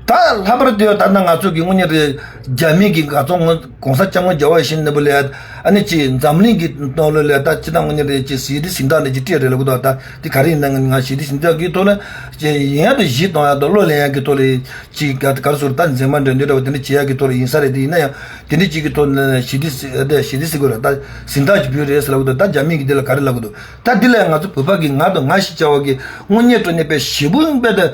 ད་ལྷག་པར་དུ་ད་ལྟ་ང་ཚོ་གི་དངོས་གནས་རེད། རྒྱ་མི་གི་ང་ཚོ་ངོ་གོང་ས་སྐྱབས་མགོན་རྒྱལ་བ་ཡིད་བཞིན་ནོར་བུ་ལ་ཡ་ཨ་ནི་ཅི་འཛམ་གླིང་གི་ནང་ལོགས་ལ་ད་ཅི་ད་དངོས་གནས་རེད་ཅི་ཞི་བདེ་གཟེངས་རྟགས་ནས་ཅི་སྤྲད་རེད་ལབ་གི་འདུག་ད་དེ་ག་རེ་ཡིན་ན་ང་ཞི་བདེ་གཟེངས་རྟགས་ཀྱི་ཐོག་ལ་ཅི་ཡིན་ཡ་དང་གཞི་གཏོང་ཡ་དང་བློ་ལེན་ཡ་གི་ཐོག་ལ་ཅི་ག་ག་རེ་ཟེར་ད་འཛེམ་མ་འདྲ་འདྲ་བ་དེ་འདྲ་བྱེད་ཡ་གི་ཐོག་ལ་ཡིན་ས་རེད། དེ་ཡིན་ན་ཡང་དེ་འདྲ་ཅིག་གི་ཐོག་ལ་ཞི་བདེ་ཞི་བདེ་ཟེར་དགོས་རེད། ད་གཟེངས་རྟགས་ཅིག་ཕུལ་རེད་ཟེར་ལབ་གི་འདུག་ད་རྒྱ་མི་གི་དེ་ལ་ག་རེ་ལབ་གི་འདུག་ད་འདི་ལ་ང་ཚོ་བོད་པ་གི་ང་དང་ང་ཞིག་བྱ་བ་གི་དངོས་གནས་དྲང་གནས་པའི་ཞེ་པོ་དཔེ་དེ།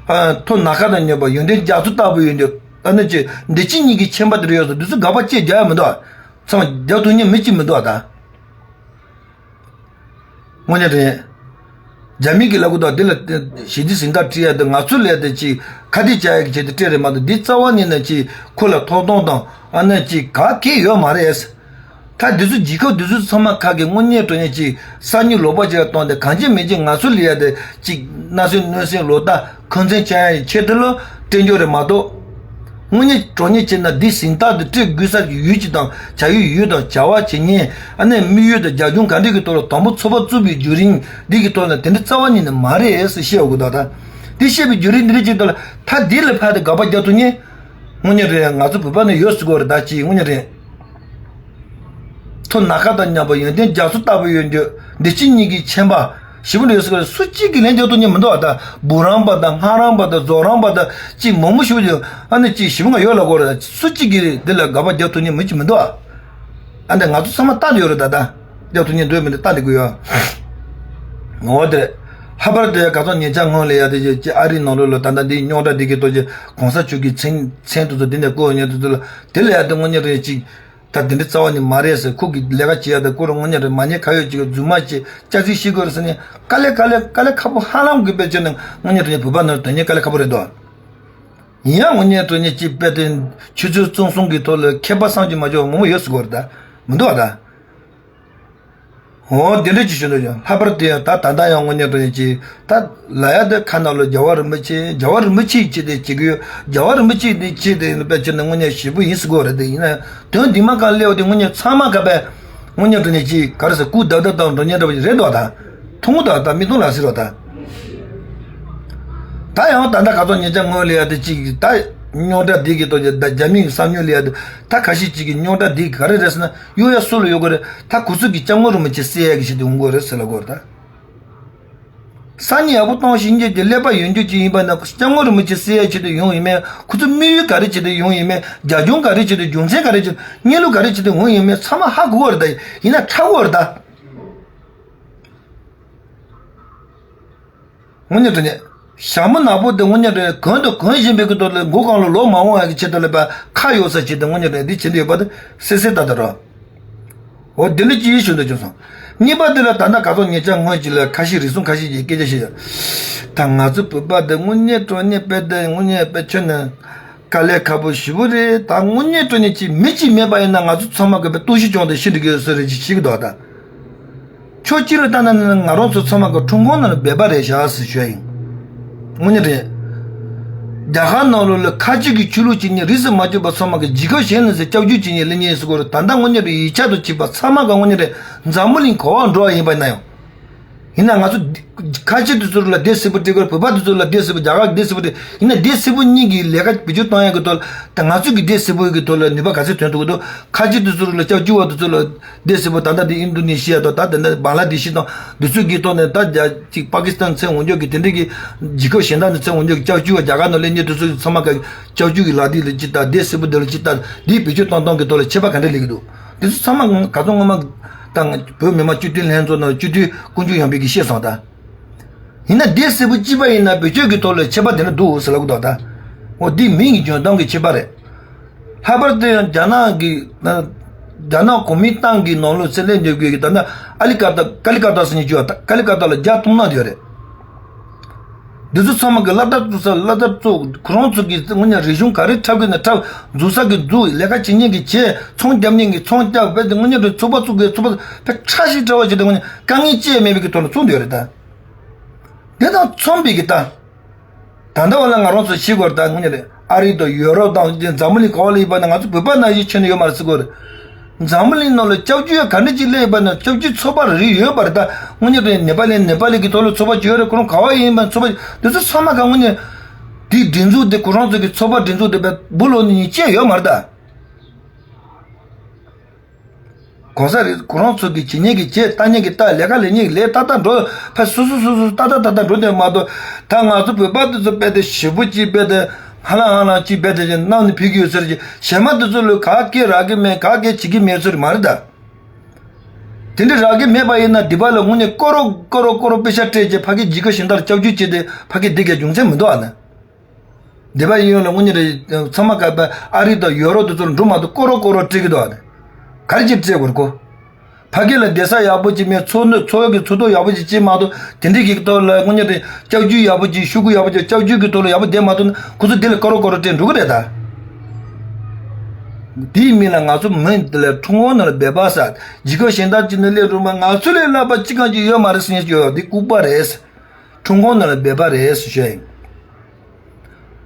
ཐོ་ན་ཁ་དང་མཉམ་པ་ཡོན་ཏན་རྒྱ་མཚོ་ལྟ་བུ་ཡོད་འདུག་ཨ་ནི་ཅི་འདི་ཅི་གཉིས་ཀྱི་ཁྱད་པར་དེ་རེད་ཡོད་ས་འདི་ཚོ་དགག་པ་བཅས་རྒྱག་ཡ་མི་འདུག་ཚང་མ་རྒྱག་ཐུབ་མཁན་མི་གཅིག་མི་འདུག་ད་དངོས་གནས་རེད། རྒྱ་མི་གི་ལབ་གི་འདུག་འདི་ལ་ཞི་བདེ་གཟེངས་རྟགས་སྤྲད་ཡ་དེ་ང་ཚོ་ལས་དེ་ཅི་ཁ་གཏད་བཅག་ཡ་གི་ཆེད་དུ་སྤྲད་རེད་མ་གཏོགས་འདི་རྩ་བ་ཉིད་ནས་ཅི་ཁོ་ལ་ཐོབ་ཐང་དང་ཨ་ནི་ཅི་ག་གེ་ཡོད་མ་རེད། ད་འདི་ཚོ་རྒྱལ་ཁབ་འདི་ཚོ་ཚང་མ་ཁག་གི་དངོས་གནས་དྲང་གནས་ཅིག་ས་ཉིན་ལོག་པ་ཅིག་ལ་བཏང་སྟེ་གང་ཅི་མིན་ཅི་ང་ཚོ་ལ་ཡ་དེ་ཅིག་སྣ་སེམས་གནོད་སེམས་ལོག་ལྟ་འཁོན་འཛིན་བྱ་ཡ་ཡི་ཆེད་དུ་ལ་སྤྲད་རྒྱུ་རེད་མ་གཏོགས། དངོས་གནས་དྲང་གནས་བྱས་ན་འདི་གཟེངས་རྟགས་དེ་སྤྲད་དགོས་ས་ཀྱི་ཡུལ་གཅིག་དང་བྱ་ཡུལ་ཡུལ་དང་བྱ་བ་བྱེད་མཁན་ཨ་ནི་དམིགས་ཡུལ་དང་རྒྱབ་ལྗོངས་ག་འདྲ་གི་ཐོག་ལ་དང་པོ་ཚོགས་པ་བཙུགས་པའི་བརྒྱུད་རིམ་འདི་གི་ཐོག་ལ་དེ་འདྲ་རྩ་བ་ཉིད་ནས་མ་རེད་ཟེར་བཤད་དགོས་ད། ད་འདི་བཤད་པའི་བརྒྱུད་རིམ་འདི་འདྲ་ཅིག་ཐོག་ལ་ད་འདི་ལ་ཕར་དེ་དགག་པ་རྒྱག་ཐུབ་མཁན་དངོས་གནས་རེད། ང་ཚོ་བོད་པ་ནས་ཡོད་ཟེར་གོ་རེད་ད་ཅི་དངོས་གནས་རེད། ཐོ་ན་ཁ་དང་མཉམ་པ་ཡོན་ཏན་རྒྱ་མཚོ་ལྟ་བུ་ཡོད་འདོད་འདི་ཕྱི་གཉིས་ཀྱི་ཁྱད་པར་ཞིབ་པོ་འདྲ་ཡོད་ཟེར་གོ་རེད། སུ་གཅིག་གིས་ལན་རྒྱག་ཐུབ་མཁན་མི་འདུག་ཨ་ད་འབུམ་རམས་པ་དང་སྔགས་རམས་པ་དང་རྫོགས་རམས་པ་དང་ཅི་མང་པོ་ཞིག་ཡོད། ཨ་ནི་ཅི་ཞིབ་པོ་ང་ཡོད་ལ་གོ་རེད། སུ་གཅིག་གིས་འདི་ལ་དགག་པ་རྒྱག་ཐུབ་མཁན་མི་གཅིག་མི་འདུག་ཨ། ཨ་ནི་ང་ཚོ་ཚང་མ་ལྟ་འདི་ཡོད་རེད་ད་ད། རྒྱག་ཐུབ་མཁན་འདུག་མི་འདུག་ལྟ་འདི་དགོས་ཡོད། ངོ་བོ་དེ་རེད། ལྷག་པར་དུ་ག་ཚོད་ཉེ་ཆར་སྔོན་ལ་ཡ་དེ་ཅི་ཨ་རིའི་ནང་ལོགས་ལ་ད་ལྟ་འདི་རྙོག་དྲ་འདི་གི་ཐོག་ཅི་གོང་ས་མཆོག་གི་མཚན་མཚན་དེ་ཚོ་འདི་ནས་བཀོད་མཁན་དེ་ཚོ་ལ་དེ་ལ་ཡ་དེ་དངོས་གནས་རེད་ཅིག་ད་དེ་འདྲ་རྩ་བ་ནས་མ་རེད་ཟེར། ཁོ་གི་ལས་ཀ་བྱེད་ཡ་དེ་ཁོ་རང་དངོས་གནས་རེད་མ་ཉེས་ཁ་ཡོད་ཅིག་རྫུན་མ་བྱེད་སྐྱག་རྫུན་བཤད་དགོས་རེད་ཟེར་ནས་དཀའ་ལས་དཀའ་ལས་དཀའ་ལས་ཁག་པོ་ཧ་ལམ་གི་དཔེ་བྱས་ན་དངོས་གནས་དྲང་གནས་བོད་པ་ནང་དོན་གཉེར་དཀའ་ལས་ཁག་པོ་རེད་དོ། ཡིན་ཡང་དངོས་གནས་དྲང་གནས་ཅིག་དཔེ་དེ་ཆུ་ཚོད་བཙོན་སྲུང་གི་ཐོག་ལ་ཁྱད་པར་བསམ་གྱིས་མ་ཆོག་པ་མང་པོ་ཡོད་ཟེར་གོ་རེད་ད། མི་འདུག་བ་ད། འོ་དེ་འདྲ་ཅིག་ཞུ་འདོད་ཀྱང་ལྷག་པར་དུ་ཡང་ད་ད་ལྟ་ཡང་དངོས་གནས་དྲང་གནས་ཅིག་ད་ལ་ཡ་དེ་ཁ་ནང་ལ་རྒྱལ་བ་རིན་པོ་ཆེ་རྒྱལ་བ་རིན་པོ་ཆེའི་ཆེད་དུ་བྱེད་ཀྱི་ཡོད། རྒྱལ་བ་རིན་པོ་ཆེ་དེ་ཆེད་དུ་ཡིན་པའི་ཕྱིར་ན་དངོས་གནས་ཞེ་པོ་ཡིན་ཟེར་གོ་རེད་དེ། ཡིན་ན་དོན་འདི་མ་གང་སླེབས་དེ་དངོས་གནས་ཚང་མ་ག་པས་དངོས་གནས་དྲང་གནས་ཅིག་ག་རེ་ཟེར་སྐུ་ལྡབ་ལྡབ་དང་འགྲོ་ཉེན་འདྲ་བ་ཞིག་རེད་འདུག་ད། ཐུང་ངུ་དང་ད་མི་ཐུང་ལ་ཟེར་བ་ད། ད་ཡང་ད་ལྟ་ག་ཚོད་ཉེ་ཆར་སྔོན་ལ་ཡ་དེ་ཅིག་ད་རྙོག་དྲ་འདི་གི་ཐོག་ཅིག་ད་རྒྱ་མི་གི་བསམ་ཉུལ་ལ་ཡ་དེ་ད་ཁ་ཤས་ཅིག་གི་རྙོག་དྲ་འདི་ག་རེ་རེད་ཟེར་ན་གཡུག་ཡ་སུ་ལ་ཡོད་གི་རེད། ད་ཁོ་ཚོ་གི་སྐྱབས་མགོན་རིན་པོ་ཆེ་བསད་ཡ་གི་ཆེད་དུ་ཡོང་གི་རེད་ཟེར་ལ་གོ་རེད་ད། སང་ཉིན་ཡག་པོ་གཏོང་ཤེས་མཁན་གྱི་ཀླད་པ་ཡོད་རྒྱུ་ཅིག་ཡིན་པ་ན་སྐྱབས་མགོན་རིན་པོ་ཆེ་བསད་ཡ་ཆེད་དུ་ཡོང་ཡིན་མེད། ཁོ་ཚོ་དམིགས་ཡུལ་ག་རེ་ཆེད་དུ་ཡོང་ཡིན་མེད། རྒྱབ་ལྗོངས་ག་རེ་ཆེད་དུ་རྒྱུ་མཚན་ག་རེ་ཆེད་དུ་གནས་ལུགས་ག་རེ་ཆེད་དུ་ཡོང་ཡིན་མེད་ཚང་མ་ཧ་གོ་གི་རེད་ད། ཡིན་ན་ཁྲ་གོ་རེད་ད། དངོས་གནས་དྲང་གནས། ཞྭ་མོ་ནག་པོ་དེ་དངོས་གནས་དྲང་གནས་གོན་དང་གོན་བཞིན་པའི་གི་ཐོག་ལ་མགོ་གང་ལ་ལོག་མ་འོང་ཡ་གི་ཆེད་དུ་ལ་པ་ཁ་གཡོག་ས་ཆེད་དུ་དངོས་གནས་དྲང་གནས་འདི་བྱེད་འདི་ཡོད་པ་དེ་སེ་སེ་ད་ད་རོ། འོ་དེ་འདྲ་ཅིག་ཞུ་འདོད་བྱུང་སོང་། གཉིས་པ་དེ་ལ་ད་ལྟ་ག་ཚོད་ཉེ་ཆར་སྔོན་ཅིག་ལ་ཁ་ཤས་རེ་ཟུང་ཁ་ཤས་ཀྱིས་སྐད་ཆ་བཤད་ཡོད། ད་ང་ཚོ་བོད་པ་དེ་དངོས་གནས་དྲང་གནས་དཔེ་དེ་དངོས་གནས་དཔེ་ཁྱོན་ནས་དཀའ་ལས་ཁག་པོ་ཞེ་པོ་རེད། ད་དངོས་གནས་དྲང་གནས་ཅིག་མི་གཅིག་མེད་པ་ཡིན་ན་ང་ཚོ་ཚང་མ་གི་དཔེ་སྟོབས་ཤུགས་བྱུང་དེ་ཤི་འགྲོ་གི་ཡོད་ས་རེད་ཅིག་བཤད་གི་འདུག་ད་ཕྱོགས་གཅིག་ལ་ལྟ་ན་ང་རང་ཚོ་ཚང་མ་གི་ཁྲིམས་ཁང་ནང་ལ་སྦས་པ་རེད་བཞག་ཟེར་ཞུ་ཡ་ཡིན། དངོས་གནས་རེད། རྒྱ་གར་ནང་ལོགས་ལ་ཁ་ཆེ་གི་ཆོས་ལུགས་བྱེད་མཁན་རིས་སུ་མ་ཆད་པ་ཚང་མ་གི་རྒྱལ་ཁབ་གཞན་ལ་ཟེར་སྐྱབས་བཅོལ་བྱེད་མཁན་སླེབས་མཁན་ཟེར་གོ་རེད། ད་ལྟ་དངོས་གནས་རེད་ཡིག་ཆ་དང་བཅས་པ་ཚང་མ་གི་དངོས་གནས་རེད་འཛམ་བུ་གླིང་ག་པར་འགྲོ་བ་ཡིན་པ་ན་ཡང་། ཡིན་ན་ང་ཚོ་ཁ་ཆེ་དེ་ཚོ་ལ་སྡེ་སྲིད་པོ་སྤྲད་དགོས། བོད་པ་དེ་ཚོ་ལ་སྡེ་སྲིད་པོ། རྒྱ་གར་གྱི་སྡེ་སྲིད་པོ་སྤྲད། ཡིན་ན་སྡེ་སྲིད་པོ་གཉིས་ཀྱི་ལས་ཀ་བེད་སྤྱོད་གཏོང་ཡག་གི་ཐོག་ལ་ད་ང་ཚོ་གི་སྡེ་སྲིད་པོ་གི་ཐོག་ལ་ནུས་པ་ག་ཚོད་ཐོན་ཐུབ་ཀྱི་འདུག་ཁ་ཆེ་དེ་ཚོ་ལ་སྐྱབས་བཅོལ་བ་དེ་ཚོ་ལ་སྡེ་སྲིད་པོ་ད་ལྟ་དེ་ཨིན་རྡུ་ནེ་ཤི་ཡ་དང་ད་དེ་འདྲ་བང་ལ་དེ་ཤི་དང་དེ་ཚོ་གི་ཐོག་ནས་ད་རྒྱ་གཅིག་པ་ཀི་སི་ཐན་ཚུར་འོང་རྒྱུ་གི་དེ་འདྲ་གི་རྒྱལ་ཁབ་གཞན་དག་ནས་ཚུར་འོང་རྒྱུ་གི་སྐྱབས་བཅོལ་བ་རྒྱ་གར་ནང་སླེབས་མཁན་དེ་ཚོ་ཚང་མ་གི་སྐྱབས་བཅོལ་གི་ལག་དེབ་ལ་ཅིག་ལྟ། སྡེ་སྲིད་པོ་དེ་ལ་ཅིག་ལྟ། དེའི་བེད་སྤྱོད་གཏོང་སྟངས་གི་ཐོག་ལ་ཁྱད་པར་ག་འདྲ་སླེབས་ཀྱི་འདུག་དེ་ཚོ་ཚང་མ་ག་ཚོད་སྔོན་མ་དང་བོད་མི་མང་སྤྱི་འཐུས་ལྷན་ཚོགས་ནང་སྤྱི་འཐུས་དཀོན་མཆོག་ཡངས་པས་ཀྱིས་ཤེས་སོང་ད། ཡིན་ན་སྡེ་སྲིད་པོ་གཅིག་པ་ཡིན་ན་བེད་སྤྱོད་ཀྱི་ཐོག་ལ་ཁྱད་པར་དེ་འདྲ་འདུག་ཟེར་ལབ་གི་འདུག་ད། འོ་འདི་མིང་གི་འཇོན་ཐང་གི་ཁྱད་པར་རེད། ལྷག་པར་དུ་ཡང་རྒྱ་ནག་གི་རྒྱ་ནག་གོ་མིན་ཏང་གི་ནང་ལོགས་ཚུར་སླེབས་འདོད་དགོས་ཀྱི་ད་ནི་ཨ་ལི་ཀ་ཏ་ཀ་ལི་ཀ་ཏ་ཟེར་མཁན་ཅིག་ཡོད། ད་ཀ་ལི་ཀ་ཏ་ལ་རྒྱ་དཔུང་དམག་ཡོད་རེད། འདི་ཚོ་ཚང་མ་གི་སློབ་གྲྭ་བཙུགས་ས་སློབ་གྲྭ་བཙུགས། ཁོ་རང་ཚོ་གི་དངོས་གནས་རིག་གཞུང་ག་རེ་འཁྲབ་གི་ན་འཁྲབ། འཛུགས་ས་གི་འཛུགས། ལས་ཀ་བྱེད་མཁན་གི་བྱེད། ཚོང་རྒྱག་མཁན་གི་ཚོང་རྒྱག། དཔེ་དེ་དངོས་གནས་རེད་ཚོགས་པ་བཙུགས་གི་ཚོགས་པ་དཔེ་ཁྲ་ཞིག་བྲལ་བ་ཞིག་དེ་དངོས་གནས་དཀའ་ངལ་ཅི་ཡང་མེད་པའི་གི་ཐོག་ནས་ཚུགས་འདོད་རེད་ད། དེ་དང་མཚུངས་པའི་གི་ད། ད་ལྟ་བ་ལ་ང་རང་ཚོ་ཤེས་དགོས་རེད་ད། དངོས་གནས་རེད། ཨ་རི་དང་ཡོ་རོབ་དང་འཛམ་བུ་གླིང་ག་པ་ལ་ཡིན་པ་ན་ང་ཚོ་བོད་པ་ནང་བཞིན་ཁྱོན་ནས་ཡོད་མ་རེད་ཟེར་དགོས་རེད། འཛམ་བུ་གླིང་ནང་ལ་སྐྱབས་བཅོལ་ག་འདྲ་ཅིག་སླེབས་ཡོད་པ་ན་སྐྱབས་བཅོལ་ཚོགས་པ་རེ་རེ་ཡོད་པ་རེད་ད། དངོས་གནས་རེད། ནེ་པ་ལི་ནེ་པ་ལི་གི་ཐོག་ལ་ཚོགས་པ་ཅིག་ཡོད་རེད། ཁོ་རང་ག་པ་ཡིན་པ་ཚོགས་པ་འདི་ཚོ་ཚང་མ་ག་དངོས་གནས་དེའི་སྒྲིག་འཛུགས་དེ་ཁོ་རང་ཚོ་གི་ཚོགས་པ་སྒྲིག་འཛུགས་དེ་བུ་ལོན་ནས་ཉིན་བཅད་ཡོད་མ་རེད་ད། གོང་ས་རེད། ཁོ་རང་ཚོ་གི་བྱེད་མཁན་གི་བྱེད། ལྟ་མཁན་གི་ལྟ། ལས་ཀ་ལས་མཁན་གི་ལས། ཏག་ཏག་འགྲོ། ཕར་སོ་སོ་སོ་སོ་ཏག་ཏག་ཏག་ཏག་འགྲོ་དེ་མ་གཏོགས། ད་ང་ཚོ་བོད་པ་དེ་ཚོ་རྦད་དེ་ཞེ་པོ་ཅིག་རྦད་དེ་ཧ་ལམ་ཧ་ལམ་ཅིག་རྦད་དེ་ཅིག་གནང་ནས་ཕེབས་ཀྱི་ཡོད་ཚུལ་གྱི་གཞན་མ་དེ་ཚོ་ལ་ག་གེ་རག་གི་མེད། ག་གེ་བྱེད་ཀྱི་མེད་ཚུལ་མ་རེད་ད། དེ་འདྲ་རག་གི་མེད་པ་ཡིན་ན་འདི་པ་ལ་དངོས་གནས་ཀོ་རོ་ཀོ་རོ་ཀོ་རོ་པེ་ཤ་སྤྲད་རྗེས་ཕ་གི་རྒྱལ་ཁབ་གཞན་དག་ལ་སྐྱབས་བཅོལ་བྱས་ཏེ་ཕ་གི་བསྡད་རྒྱུ་རྒྱུ་མཚན་མི་འདུག་ཨ་ནི། སྡེ་པ་ཡིན་ཡོང་ལ་དངོས་གནས་རེད། ཚང་མ་ག་པ་ཨ་རི་དང་ཡོ་རོབ་དེ་ཚོར་འགྲོ་མ་གཏོགས་ཀོ་རོ་ཀོ་རོ་སྤྲད་ཀྱི་འདུག་ཨ་ནི། ག་རེ་ཅིག་སྤྲད་དགོས་རེད་ཀོ། ཕ་གི་ལ་བསྡད་ས་ཡག་པོ་ཅིག་མེད། འཚོ་སྣོད་འཚོ་བའི་གི་འཚོ་ཐབས་ཡག་པོ་ཅིག་བྱེད་མ་གཏོགས་དེ་འདྲའི་གི་ཐོག་ལ་དངོས་གནས་རེད་སྐྱབས་བཅོལ་ཡག་པོ་ཅིག་ཤོག་གུ་ཡག་པོ་ཅིག་སྐྱབས་བཅོལ་གི་ཐོག་ལ་ཡག་པོ་བསྡད་མ་ཐུབ་ན་ཁོ་ཚོ་དེ་ལ་ཀོ་རོ་ཀོ་རོ་སྤྲད་འགྲོ་གི་རེད་ད། དེའི་མིང་ལ་ང་ཚོ་མི་འདི་ལ་ཁྲིམས་ཁང་ནང་ལ་སྦས་པ་ཟེར། རྒྱལ་ཁབ་གཞན་དག་ཅིག་ནང་སླེབས་རུང་མ་ང་ཚོ་ལས་སླ་པ་ཅི་གང་ཅིག་ཡོད་མ་རེད་ཟེར་མཁན་ཅིག་ཡོད། འདི་ལྐུགས་པ་རེད། ཁྲིམས་ཁང་ནང་ལ་སྦས་པ་རེད་ཟེར་ཞུ་ཡ་ཡིན།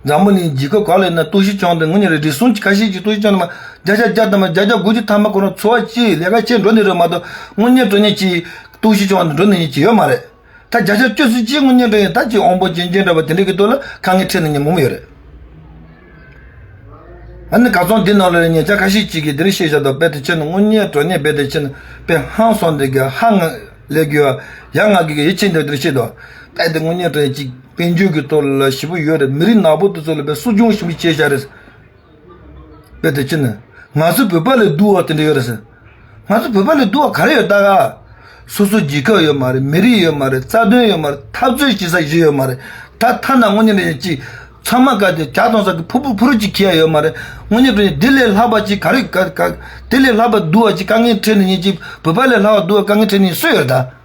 འཛམ་བུ་གླིང་རྒྱལ་ཁབ་གང་ལ་ཡིན་ན་སྟོབས་ཤུགས་བྱུང་དེ་དངོས་གནས་རེད། རེ་ཟུང་ཁ་ཤས་ཀྱིས་སྟོབས་ཤུགས་བྱུང་ནས་མ་བརྒྱ་ཆ་བརྒྱ་དང་མ་བརྒྱ་ཆ་དགུ་བཅུ་ཐམ་པ་ཁོ་རང་འཚོ་བ་སྐྱེལ་ལས་ཀ་བྱེད་འགྲོ་ནི་རེད་མ་གཏོགས་དངོས་གནས་དྲང་གནས་ཀྱི་སྟོབས་ཤུགས་བྱུང་དེ་འགྲོ་ནི་ཅིག་ཡོད་མ་རེད། ད་བརྒྱ་ཆ་བཅུ་ཙམ་ཅིག་དངོས་གནས་དྲང་གནས་ད་ཅིག་དབང་པོ་སྐྱོན་ཅན་འདྲ་བ་དེ་འདྲ་གི་ཐོག་ལ་དཀའ་ངལ་འཕྲད་ནས་ཉིན་མོ་མོ་ཡོད་རེད། ཨ་ནི་གར་སོང་འདི་ནང་ལ་ཉེ་ཆར་ཁ་ཤས་ཅིག་གིས་འདིར་བཤད་བཞག་འདུག་དཔེ་དེ་ཁྱེད་ནི་དངོས་གནས་དྲང་གནས་དཔེ་དེ་ཁྱེད་ནི་དཔེ་ཧང་སང་འདི་གི་ཧ་ང་ལས་དགོས་ཡ་ང་གི་གི་ཡིད་ཆེས་འདི་འདིར་བཤད་འདུག་དཔེ་དེ་དངོས་གནས་དྲང་གནས་ཅིག་དཔལ་འབྱོར་གི་ཐོག་ལ་ཞེ་པོ་ཡོད་རེད། མི་རིགས་ནག་པོ་དེ་ཚོ་ལ་དཔེ་སྲུང་སྐྱོང་ཞེ་པོ་བྱས་བཞག་རེད། དཔེ་དེ་ཁྱེད་ནི་ང་ཚོ་བོད་པ་ལས་སྡུག་བ་དེ་འདྲ་ཡོད་རེད་ཟེར། ང་ཚོ་བོད་པ་ལས་སྡུག་བ་ག་རེ་ཡོད་ད་ག་སོ་སོ་རྒྱལ་ཁབ་ཡོད་མ་རེད། མི་རིགས་ཡོད་མ་རེད། རྩ་དོན་ཡོད་མ་རེད། འཐབ་རྩོད་བྱེད་ས་གཞི་ཡོད་མ་རེད། ད་ཐ་ན་དངོས་གནས་ནས་ཅིག་ཚང་མ་ག་དེ་ཇ་འཐུང་ས་གི་ཕུ་ཕུ་ཕུ་རུ་ཅིག་ཁྱེར་ཡ་ཡོད་མ་རེད། དངོས་གནས་དྲང་གནས་འདི་ལས་ལྷག་པ་ཅིག་ག་རེ་ག་ག་འདི་ལས་ལྷག་པ་སྡུག་བ་ཅིག་དཀའ་ངལ་འཕྲད་ནས་ཉིན་ཅིག་བོད་པ་ལས་ལྷག་པ་སྡུག་བ་དཀའ་ངལ་འཕྲད་ནས་སུ་ཡོད་རེད་ད།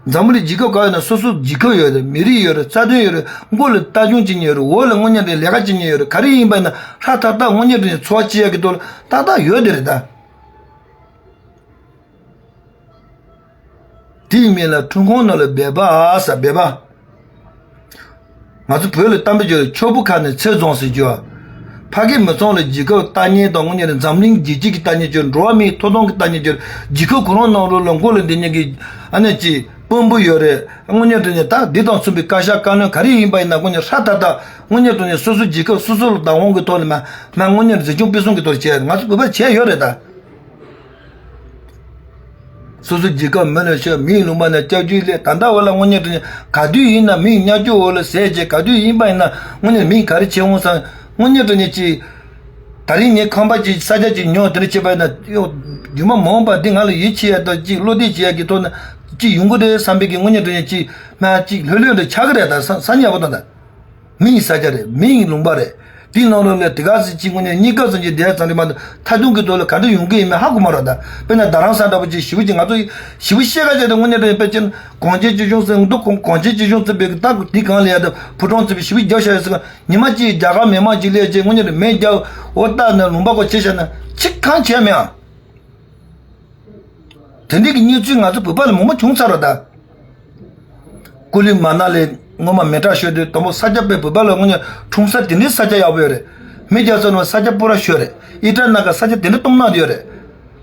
འཛམ་བུ་གླིང་རྒྱལ་ཁབ་ག་ཡོད་ན་སོ་སོ་རྒྱལ་ཁབ་ཡོད་རེད། མི་རིགས་ཡོད་རེད། རྩ་དོན་ཡོད་རེད། མགོ་ལ་ལྟ་སྐྱོང་བྱེད་མཁན་ཡོད་རེད། འོག་ལ་དངོས་གནས་དྲང་གནས་ལས་ཀ་བྱེད་མཁན་ཡོད་རེད། ག་རེ་ཡིན་པ་ཡིན་ན་ཧྲ་ཐག་ཐག་དངོས་གནས་དྲང་གནས་འཚོ་བ་སྐྱེལ་ཡ་གི་ཐོག་ལ་ཏག་ཏག་ཡོད་དེ་རེད་ད། དེའི་མིང་ལ་ཁྲིམས་ཁང་ནང་ལ་སྦས་པ་ཟེར། སྦས་པ། ང་ཚོ་བོད་ལ་གཏམ་དཔེ་བརྗོད་ལ་ཁྱོ་བོ་ཁ་ནས་ཚེ་རྫོང་ཟེར་རྒྱུ། ཕ་སྐད་མི་ཚང་ལ་རྒྱལ་ཁབ་ལྟ་མཁན་དང་དངོས་གནས་རེད། འཛམ་གླིང་རྒྱལ་སྤྱི་གི་ལྟ་མཁན་བརྗོད། འགྲོ་བ་མིའི་ཐོབ་ཐང་གི་ལྟ་མཁན་བརྗོད། རྒྱལ་ཁབ་ཁོ་རང་ནང་ལོགས་ལ་མགོ་ལ་འདི་ཉིད་ཀྱི་ཨ་ནེ་ཅིག་དཔོན་པོ་ཡོད་རེད། དངོས་གནས་དྲང་གནས་ད་འདི་དང་མཚུངས་པའི་བཀའ་ཤག་བཀའ་བློན་ག་རེ་ཡིན་པ་ཡིན་ན་དངོས་གནས་ཧྲ་ཐག་ཐག་དངོས་གནས་དྲང་གནས་སོ་སོ་རྒྱལ་ཁབ་སོ་སོ་ལ་བདག་དབང་གི་ཐོག་ལ་མ་མ་དངོས་གནས་འཛིན་སྐྱོང་སྤེལ་གསུམ་གི་ཐོག་བྱས། ང་ཚོ་བོད་པ་བྱས་ཡོད་རེད་ད། སོ་སོ་རྒྱལ་ཁབ་མི་ལ་ཤོད། མིའི་ལུང་པ་ན་སྐྱབས་བཅོལ་སླེབས། ད་ལྟ་བར་ལ་དངོས་གནས་དྲང་གནས་ག་དུས་ཡིན་ན་མིའི་ཉག་ཆུ་འོག་ལ་ཟས་བྱས། ག་དུས་ཡིན་པ་ཡིན་ན་དངོས་གནས་མིས་ག་རེ་བྱེད་འོང་ས་དངོས་གནས་དྲང་གནས་ཅིག་ད་རིང་ངས་ཁང་པ་ཅིག་ས་ཆ་ཅིག་ཉོ་དེ་འདྲ་བྱས་པ་ཡིན་ན་ཡོ་རྒྱུ་མ་མ་འོངས་པ་འདི་ང་ལ་ཡིད་ཆེས་ཡ་དང་ཅིག་བློ་གཏད་བྱེད་ཡ་གི་ཐོག་ན་ཅིག་ཡོང་གི་རེད་བསམ་པའི་གི་དངོས་གནས་དྲང་གནས་ཅིག་མ་ཅིག་ལྷོད་ལྷོད་འདྲ་ཆགས་ཀྱི་རེད། ད་ས་ས་ཉག་པོ་དང་ད། མིའི་ས་ཆ་རེད། མིའི་ལུང་པ་རེད། དེའི་ནང་ལོགས་ལ་དེ་ག་ཟིག་གཅིག་དངོས་གནས་གཉིས་ཀ་ཟིག་གཅིག་བསྡད་ཙམ་རེད་མ་གཏོགས། མཐའ་དོན་གྱི་ཐོག་ལ་ག་འདྲ་ཡོང་གི་ཡིན་མིན་ཧ་གོ་མ་རེད་ད། དཔེར་ན་རྡ་རམ་ས་ལ་འདྲ་པོ་ཅིག་ཞེ་པོ་ཅིག་ང་ཚོ་ཞེ་པོ་བཤད་ཁ་བྱས་ཏེ་དངོས་གནས་དྲང་གནས་དཔེ་ཅན་གངས་ཅན་སྐྱིད་གཤོངས་ཟེར་འདུག་གངས་ཅན་སྐྱིད་གཤོངས་ཚུད་པའི་ད་དེའི་སྒང་ལ་ཡ་ད་ཕོ་བྲང་ཚུད་པའི་ཞེ་པོ་རྒྱབ་བཞག་ཡོད་ཟེར་ག་ཉི་མ་གཅིག་རྒྱ་གར་མི་མང་གཅིག་སླེབས་བྱས་དངོས་གནས་དྲང་མེ་རྒྱབ་འོ་ད་ནི་ལུང་པ་ཁོ་ཆེ་ཤ་ན་ཅི་གང་བྱས་མེད་ཨ། དེ་འདྲའི་གི་གནས་ཚུལ་ང་ཚོ་བོད་པ་ལ་མང་པོ་བྱུང་ཚར་རོ་ད། ཀུ་ལི་མ་ན་ལི་སྔོན་མ་མེ་སྲེག་ཤོར་དུས་དང་པོ་ས་ཆ་དཔེ་བོད་པ་ལ་དངོས་གནས་འཁྲུངས་ས་དེ་འདྲའི་ས་ཆ་ཡག་པོ་ཡོད་རེད། མེ་རྒྱག་ས་ནང་ས་ཆ་སྤོ་ར་ཤོར་རེད། ཨི་ཏྲ་ན་ཀ་ས་ཆ་དེ་འདྲ་སྟོང་ནག་ཡོད་རེད།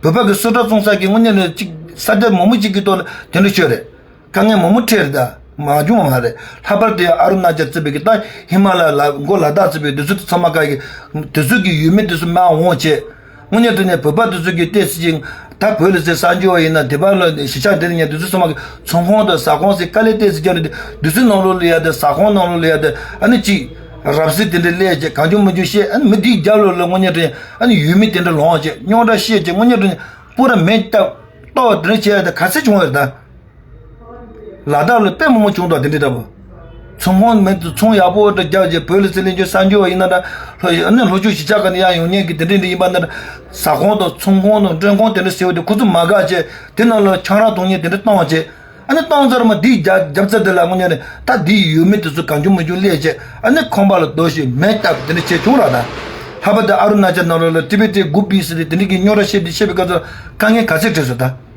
བོད་པ་གི་སུ་ཏྲ་བཙོང་ས་གི་དངོས་གནས་ལ་གཅིག་ས་ཆ་མང་པོ་གཅིག་གི་ཐོག་ལ་དེ་འདྲ་ཤོར་རེད། དཀའ་ངལ་མང་པོ་འཕྲད་རེད་ད། མ་བྱུང་བ་མ་རེད། ལྷག་པར་དུ་ཡང་ཨ་རུ་ན་ཅལ་བརྩིས་པའི་གི་ད་ཧི་མ་ལ་ལ་མགོ་ལ་དྭགས་བརྩིས་པའི་དེ་ཚོ་ཚང་མ་ག་གི་དེ་ཚོ་གི་ཡུལ་མི་དེ་ཚོ་མར་འོང་བྱས། དངོས་གནས་དྲང་གནས་བོད་པ་དེ་ཚོ་གི་ཏོག་ཙམ་ཅིག་ད་བོད་ལ་ཟེར་གསར་འབྱོར་བ་ཡིན་ན་དེ་བར་ལ་གཞིས་ཆགས་དེ་ལ་ཉལ་དེ་ཚོ་ཚང་མ་གི་ཚོང་ཁང་དང་ཟ་ཁང་ཟེར་དཀའ་ལས་ཏོག་ཙམ་རྒྱག་ནས་དེ་ཚོའི་ནང་ལོགས་ལ་ཡ་དེ་ཟ་ཁང་ནང་ལོགས་ལ་ཡ་དེ་ཨ་ནི་ཅིག་རབ་གསལ་དེ་འདྲ་སླེབས་བྱས་གང་བྱུང་མི་བྱུང་བཤད། ཨ་ནི་མི་དེའི་རྒྱབ་ལོགས་ལ་དངོས་གནས་དྲང་གནས་ཨ་ནི་ཡུལ་མི་དེ་འདྲ་ལངས་བྱས་རྙོག་དྲ་བཤད་བྱས་དངོས་གནས་དྲང་གནས་སྤོ་ར་མེ་བཏབ་ཏོག་དེ་འདྲ་བྱས་ཡ་དེ་ག་ཚད་བྱུང་བ་རེད་ད། ལ་དྭགས་ལ་དཔེ་མང་པོ་བྱུང་འདུག་དེ་འདྲའི་འདྲ་པོ། ཚོང་ཁང་མེད་དུ་ཚོང་ཡག་པོ་འདྲ་རྒྱག་རྗེས་བོད་ལ་ཚེ་ལས་འཇོག་གསར་འབྱོར་བ་ཡིན་ན་འདྲ། ལྷོ་ཨ་ནི་ལྷོ་ཕྱོགས་གཞིས་ཆགས་ཁག་ནས་ཡར་ཡོང་མཁན་གྱི་དེ་འདྲའི་འདྲ་ཡིན་པ་འདྲ། ཟ་ཁང་དང་ཚོང་ཁང་དང་མགྲོན་ཁང་དེ་འདྲ་ཟེར་བ་དེ་ཁོ་ཚོ་མ་དགའ་བྱས་དེ་ནང་ལ་ཆང་རག་གཏོང་མཁན་དེ་འདྲ་བཏང་བྱས། ཨ་ནི་བཏང་ཚར་མ་དེའི་རྒྱབ་རྒྱབ་རྩ་དེ་ལ་དངོས་གནས་ནས་ད་དེའི་ཡུལ་མི་དེ་ཚོ་གང་བྱུང་མང་བྱུང་སླེབས་བྱས་ཨ་ནི་ཁང་པ་ལ་རྡོ་གཞུས་མེ་བཏབ་དེ་འདྲ་བྱས་བྱུང་ར་ད། ལྷག་པར་དུ་ཨ་རུ་ན་ཅལ་ནང་ལོགས་ལ་ཏི་བེ་ཏི་དགུ་པི་སི་དེ་དེ་འདྲ་གི་རྙོག་དྲ་བཤད་དེ་བཤད་པའི་སྐབས་སུ་དཀའ་ངལ་ག་ཚད་འཕྲད་སོང་ད།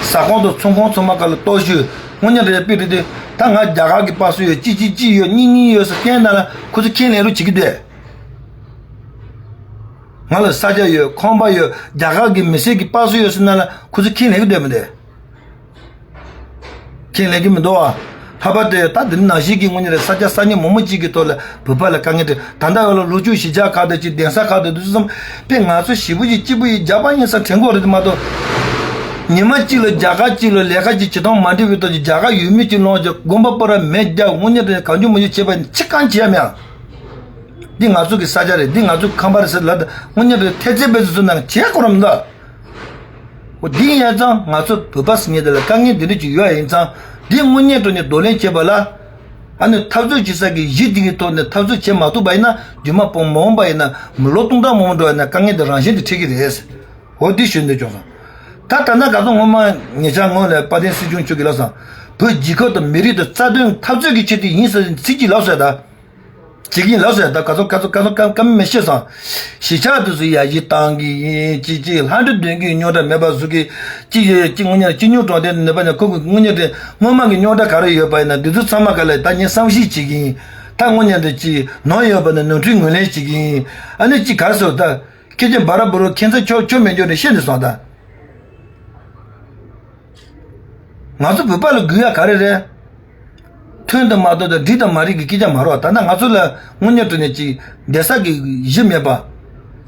ཟ་ཁང་དང་ཚོང་ཁང་ཚང་མ་ག་ལ་གཏོར་བཤིག་དངོས་གནས་རེད་དཔེ་རེད་དེ། ད་ང་རྒྱ་གར་གྱི་པ་སུ་ཡོད་གཅིག་གཅིག་གཅིག་ཡོད་གཉིས་གཉིས་ཡོད་ཟེར་བསྟན་ན་ལ་ཁོ་ཚོ་ཁས་ལེན་རོགས་བྱེད་ཀྱི་འདུག་ང་ལ་ས་ཆ་ཡོད་ཁང་པ་ཡོད་རྒྱ་གར་གྱི་མི་སེར་གྱི་པ་སུ་ཡོད་ཟེར་ན་ལ་ཁོ་ཚོ་ཁས་ལེན་གྱི་འདུག་མི་འདུག་ཁས་ལེན་གྱི་མི་འདུག་ཨ། ལྷག་པར་དུ་ད་འདི་ནང་བཞིན་གྱི་དངོས་གནས་རེད་ས་ཆ་ས་གནས་མང་པོ་གཅིག་གི་ཐོག་ལ་བོད་པ་ལ་དཀའ་ངལ་འཕྲད། ད་ལྟ་བར་ལ་ལྷོ་ཕྱོགས་གཞིས་ཆགས་ཁག་དང་གཅིག་གདན་ས་ཁག་དང་དུས་ཚོད་ཙམ་པས་ང་ཚོ་ཞེ་པོ་ཅིག་སྐྱིད་པོ་ཡིན་རྒྱག་པ་ཡིན་ས་དྲན་གོ་རེད་མ་གཏོགས། ཉི་མ་གཅིག་ལ་རྒྱ་གར་གཅིག་ལ་ལས་ཀ་ཅིག་བྱེད་སྟངས་མ་འགྲིག་པའི་ཐོག་ཅིག་རྒྱ་གར་ཡུལ་མི་གཅིག་ལངས་ཀྱང་དགོན་པ་སྤོ་ར་མེ་རྒྱབ་དངོས་གནས་དྲང་གང་བྱུང་མང་བྱུང་བྱེད་པ་ཡིན་ཅི་གང་བྱེད་ཡ་མེད་ཨ། འདི་ང་ཚོ་གི་ས་ཆ་རེད། འདི་ང་ཚོ་ཁང་པ་རེད་ཟེར་ལབ་དང་དངོས་གནས་དྲང་ཐེལ་ཙེ་བེ་ཙེ་ཚོ་ནང་བྱེད་ཡ་ཁོ་རང་མི་འདུག་འོ་འདི་ཡིན་ཙང་ང་ཚོ་བོད་པ་ཟེར་མཁན་དེ་ལ་དཀའ་ངལ་འདི་འདྲ་ཅིག་ཡོད་ཡིན་ཙང་འདི་དངོས་གནས་དྲང་གནས་གདོང་ལེན་བྱེད་པ་ལ། ཨ་ནི་འཐབ་རྩོད་བྱེད་ས་གི་གཞི་འདི་གི་ཐོག་ནས་འཐབ་རྩོད་བྱེད་མ་ཐུབ་པ་ཡིན་ན་རྒྱུན་མ་སྤོང་མ་འོངས་པ་ཡིན་ན་ལོ་སྟོང་ཕྲག་མང་པོ་འགྲོ་ཡིན་ན་དཀའ་ངལ་འདི་རང་བཞིན་དུ་འཕྲད་ཀྱི་རེད། འོ་འདི་ཞུ་འདོད་བྱུང་སོང་། ད་ད་ལྟ་ག་ཚོད་སྔོན་མ་ཉེ་ཆར་སྔོན་ལ་དཔལ་ལྡན་སྲིད་སྐྱོང་མཆོག་གིས་ལབ་སོང་། བོད་རྒྱལ་ཁབ་དང་མི་རིགས་དང་རྩ་དོན་འཐབ་རྩོད་ཀྱི་ཆེད་དུ་ཡིན་ཟེར་ཚིག་གཅིག་ལབ་སོང་ད། བྱེད་ཀྱིན་ལབ་ཟེར་ད་ག་ཚོད་ག་ཚོད་ག་ཚོད་ཀ་ཀ་མི་ཤེས་སོང་། གཞིས་ཆགས་དེ་ཚོ་ཡར་རྒྱས་གཏང་གི་ཡིན་ཅི་ཅི་ལྷ་འདྲེ་འདོན་གྱི་རྙོག་དྲ་མེད་པ་བཟོ་གི་ཅི་ཡོད་ཅི་དངོས་གནས་ཅི་ཉུང་གྲོང་རྡལ་ནུས་པ་ནས་ཁོ་གི་དངོས་གནས་དེ་སྔོན་མ་གི་རྙོག་དྲ་ག་རེ་ཡོད་པ་ཡིན་ན་དེ་ཚོ་ཚང་མ་ག་ལ་ད་ངས་བསམ་གཞིག་བྱེད་ཀྱི་ཡིན། ད་དངོས་གནས་དེ་ཅི་ནོར་ཡོད་པ་ནས་ནོར་འཁྲུལ་ངོས་ལེན་བྱེད་ཀྱི་ཡིན། ཨ་ནི་ཅི་ག་རེ་ཟེར་ད། ཁྱེད་ཀྱི་བ་ར་བུ་རུ་ཁྱེད་ཚོ་ཆོ་ཆོ་མེད་འཇོག་ནས་བཤད་ནས་སོང་ད། ང་ཚོ་བོད་པ་ལ་དགོས་ཡ་ག་རེ་རེད། ཐོན་དང་མ་ཐོན་དང་འགྲིག་དང་མ་འགྲིག་གི་སྐད་ཆ་མ་རེད། ད་ལྟ་ང་ཚོ་ལ་དངོས་གནས་དྲང་གནས་ཅིག་བསྡད་ས་གི་གཞི་མེད་པ།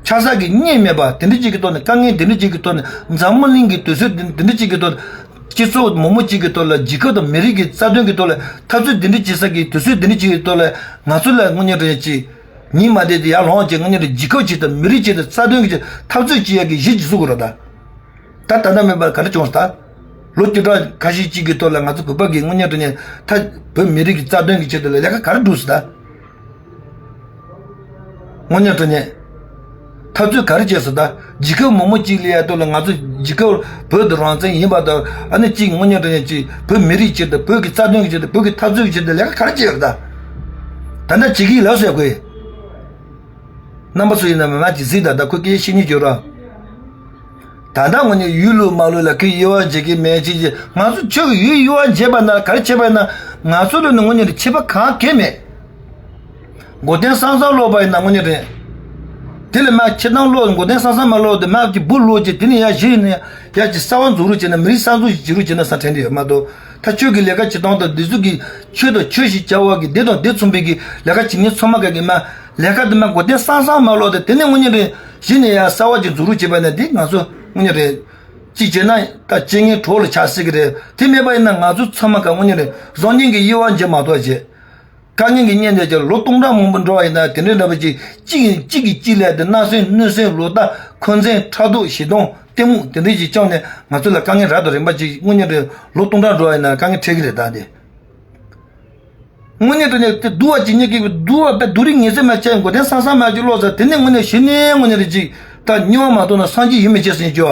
ཆགས་ས་གི་གནས་མེད་པ་དེ་འདྲ་ཅིག་གི་ཐོག་ནས་དཀའ་ངལ་དེ་འདྲ་ཅིག་གི་ཐོག་ནས་འཛམ་བུ་གླིང་གི་དུས་ཚོད་དེ་འདྲ་ཅིག་གི་ཐོག་ནས་སྤྱི་ཚོགས་མང་པོ་ཅིག་གི་ཐོག་ལ་རྒྱལ་ཁབ་དང་མི་རིགས་ཀྱི་རྩ་དོན་གྱི་ཐོག་ལ་འཐབ་རྩོད་དེ་འདྲ་བྱེད་ས་གི་དུས་ཚོད་དེ་འདྲ་ཅིག་གི་ཐོག་ལ་ང་ཚོ་ལ་དངོས་གནས་དྲང་གནས་ཅིག་ཉིན་མ་བསྡད་དེ་ཡར་ལངས་བྱས་དངོས་གནས་རྒྱལ་ཁབ་ཅིག་དང་མི་རིགས་ཅིག་དང་རྩ་དོན་གྱི་ཆེད་འཐབ་རྩོད་བྱེད་ཡག་གི་གཞི་ཅིག་བཟོ་དགོས་རེད་ད། ད་ད་ལྟ་མེད་པར་ག་རེ་བྱུང་སོང་ད། ལོ་བཅུ་ཕྲག་ཁ་ཤས་ཅིག་གི་ཐོག་ལ་ང་ཚོ་བོད་པ་གི་དངོས་གནས་དྲང་གནས་ད་བོད་མི་རིགས་ཀྱི་རྩ་དོན་གྱི་ཆེད་དུ་ལ་ལས་ཀ་ག་རེ་བསྒྲུབས་སོང་ད། དངོས་གནས་དྲང་གནས་འཐབ་རྩོད་ག་རེ་བྱས་སོང་ད། རྒྱལ་ཁབ་མང་པོ་ཅིག་ལ་ཡ་ཐོག་ལ་ང་ཚོ་རྒྱལ་ཁབ་བོད་དུ་རང་བཙན་ཡིན་པ་དང་ཨ་ནི་ཅིག་དངོས་གནས་དྲང་གནས་ཅིག་བོད་མི་རིགས་ཆེད་དུ་བོད་ཀྱི་རྩ་དོན་གྱི་ཆེད་དུ་བོད་ཀྱི་འཐབ་རྩོད་ཀྱི་ཆེད་དུ་ལས་ཀ་ག་རེ་བྱས་ཡོད་ད། ད་ལྟ་བྱེད་ཀྱི་ཡིན་ལབ་ཟེར་དགོས། རྣམ་པ་ཚོ་ཡིན་ན་མི་མང་གཅིག་གཟིགས་དང་ད་ཁོ་སྐད་བཤད་ཉན་བྱོས་རོགས། ད་ལྟ་དངོས་གནས་ཡུལ་ལུགས་མ་ལུགས་ལ་ཁོས་དབྱེ་བ་འབྱེད་ཀྱི་མེད་ཅེས་ཀྱི་ང་ཚོ་ཁྱོད་ཀྱི་ཡུལ་དབྱེ་བ་འབྱེད་པ་ན་ག་རེ་བྱེད་པ་ཡིན་ན་ང་ཚོ་ལ་ནི་དངོས་གནས་ཁྱད་པར་གང་གས་མེད། མགོ་རྟིང་སང་སང་སློག་པ་ཡིན་ན་དངོས་གནས་རེད། དེ་ལས་མ་ཁྱེད་རང་སློག་མགོ་རྟིང་སང་སང་མ་སློག་དེ་མ་གི་བུ་སློག་ཅེས་དེ་ནས་ཡར་བཞི་ཡིན་ན་ཡར་གྱི་གསར་བ་འཛུགས་རུ་བྱས་ན་མི་རིགས་གསར་འཛུགས་ཤིག་བྱེད་རུ་བྱས་ན་ས་དྲན་དེ་ཡོད་མ་གཏོགས་ད་ཁྱོད་ཀྱི་ལས་ཀ་བྱེད་སྟངས་དང་འདི་ཚོ་གི་ཁྱོད་དང་ཁྱོད་ཞིག་བྱ་བ་གི་འདི་དང་འདི་མཚུངས་པའི་གི་ལས་ཀ་བྱེད་མཁན་ཚང་མ་ག་གི་མ། ལས་ཀ་དེ་མ་མགོ་རྟིང་སང་སང་མ་སློག་སྟེ་དེ་ནས་དངོས་གནས་རེད་གཞི་ནས་ཡང་གསར་བ་ཅིག་འཛུགས་རུ་བྱེད་པ་ན་འདི་ང་ཚོ་དངོས་གནས་རེད། གཅིག་བྱས་ན་ད་རྐྱེན་ངན་གྲོགས་ལ་ཆགས་སྲིད་ཀྱི་རེད། དེ་མེད་པ་ཡིན་ན་ང་ཚོ་ཚང་མ་ག་དངོས་གནས་རེད་བཟང་ངན་གྱི་དབྱེ་བ་འབྱེད་མ་ཐུབ་བྱས། དཀའ་ངལ་གྱི་གཉེན་འདྲ་ཅིག་ལོ་སྟོང་ཕྲག་མང་པོ་འགྲོ་བ་ཡིན་ན་དེ་འདྲའི་འདྲ་པོ་ཅིག་གཅིག་གིས་གཅིག་གིས་གཅིག་ལ་དེ་སྣང་སེམས་གནོད་སེམས་ལོག་ལྟ་འཁོན་འཛིན་ཕྲག་དོག་ཞེ་སྡང་གཏི་མུག་དེ་འདྲའི་ཅིག་བཅངས་ནས་ང་ཚོ་ལ་དཀའ་ངལ་རབ་དང་རིམ་པ་ཅིག་དངོས་གནས་རེད་ལོ་སྟོང་ཕྲག་འགྲོ་བ་ཡིན་ན་དཀའ་ངལ་འཕྲད་ཀྱི་རེད་ད་དེ། དངོས་གནས་དྲང་གནས་དེ་སྡུག་པ་ཅིག་རྙེད་ཀྱི་སྡུག་པ་དཔེ་སྡུག་རུས་ངན་སེམས་མ་བྱས་མགོ་རྟིང་སང་སང་མ་ཅིག་ལོག་ཟེར། དེ་ནས་དངོས་གནས་གཞི་ནས་དངོས་གནས་རེད་ཅིག་ད་སྨྱོ་བ་མ་གཏོགས་ན་སངས་རྒྱས་ཡིན་མི་བྱེད་ཟེར་ནས་ཅོ།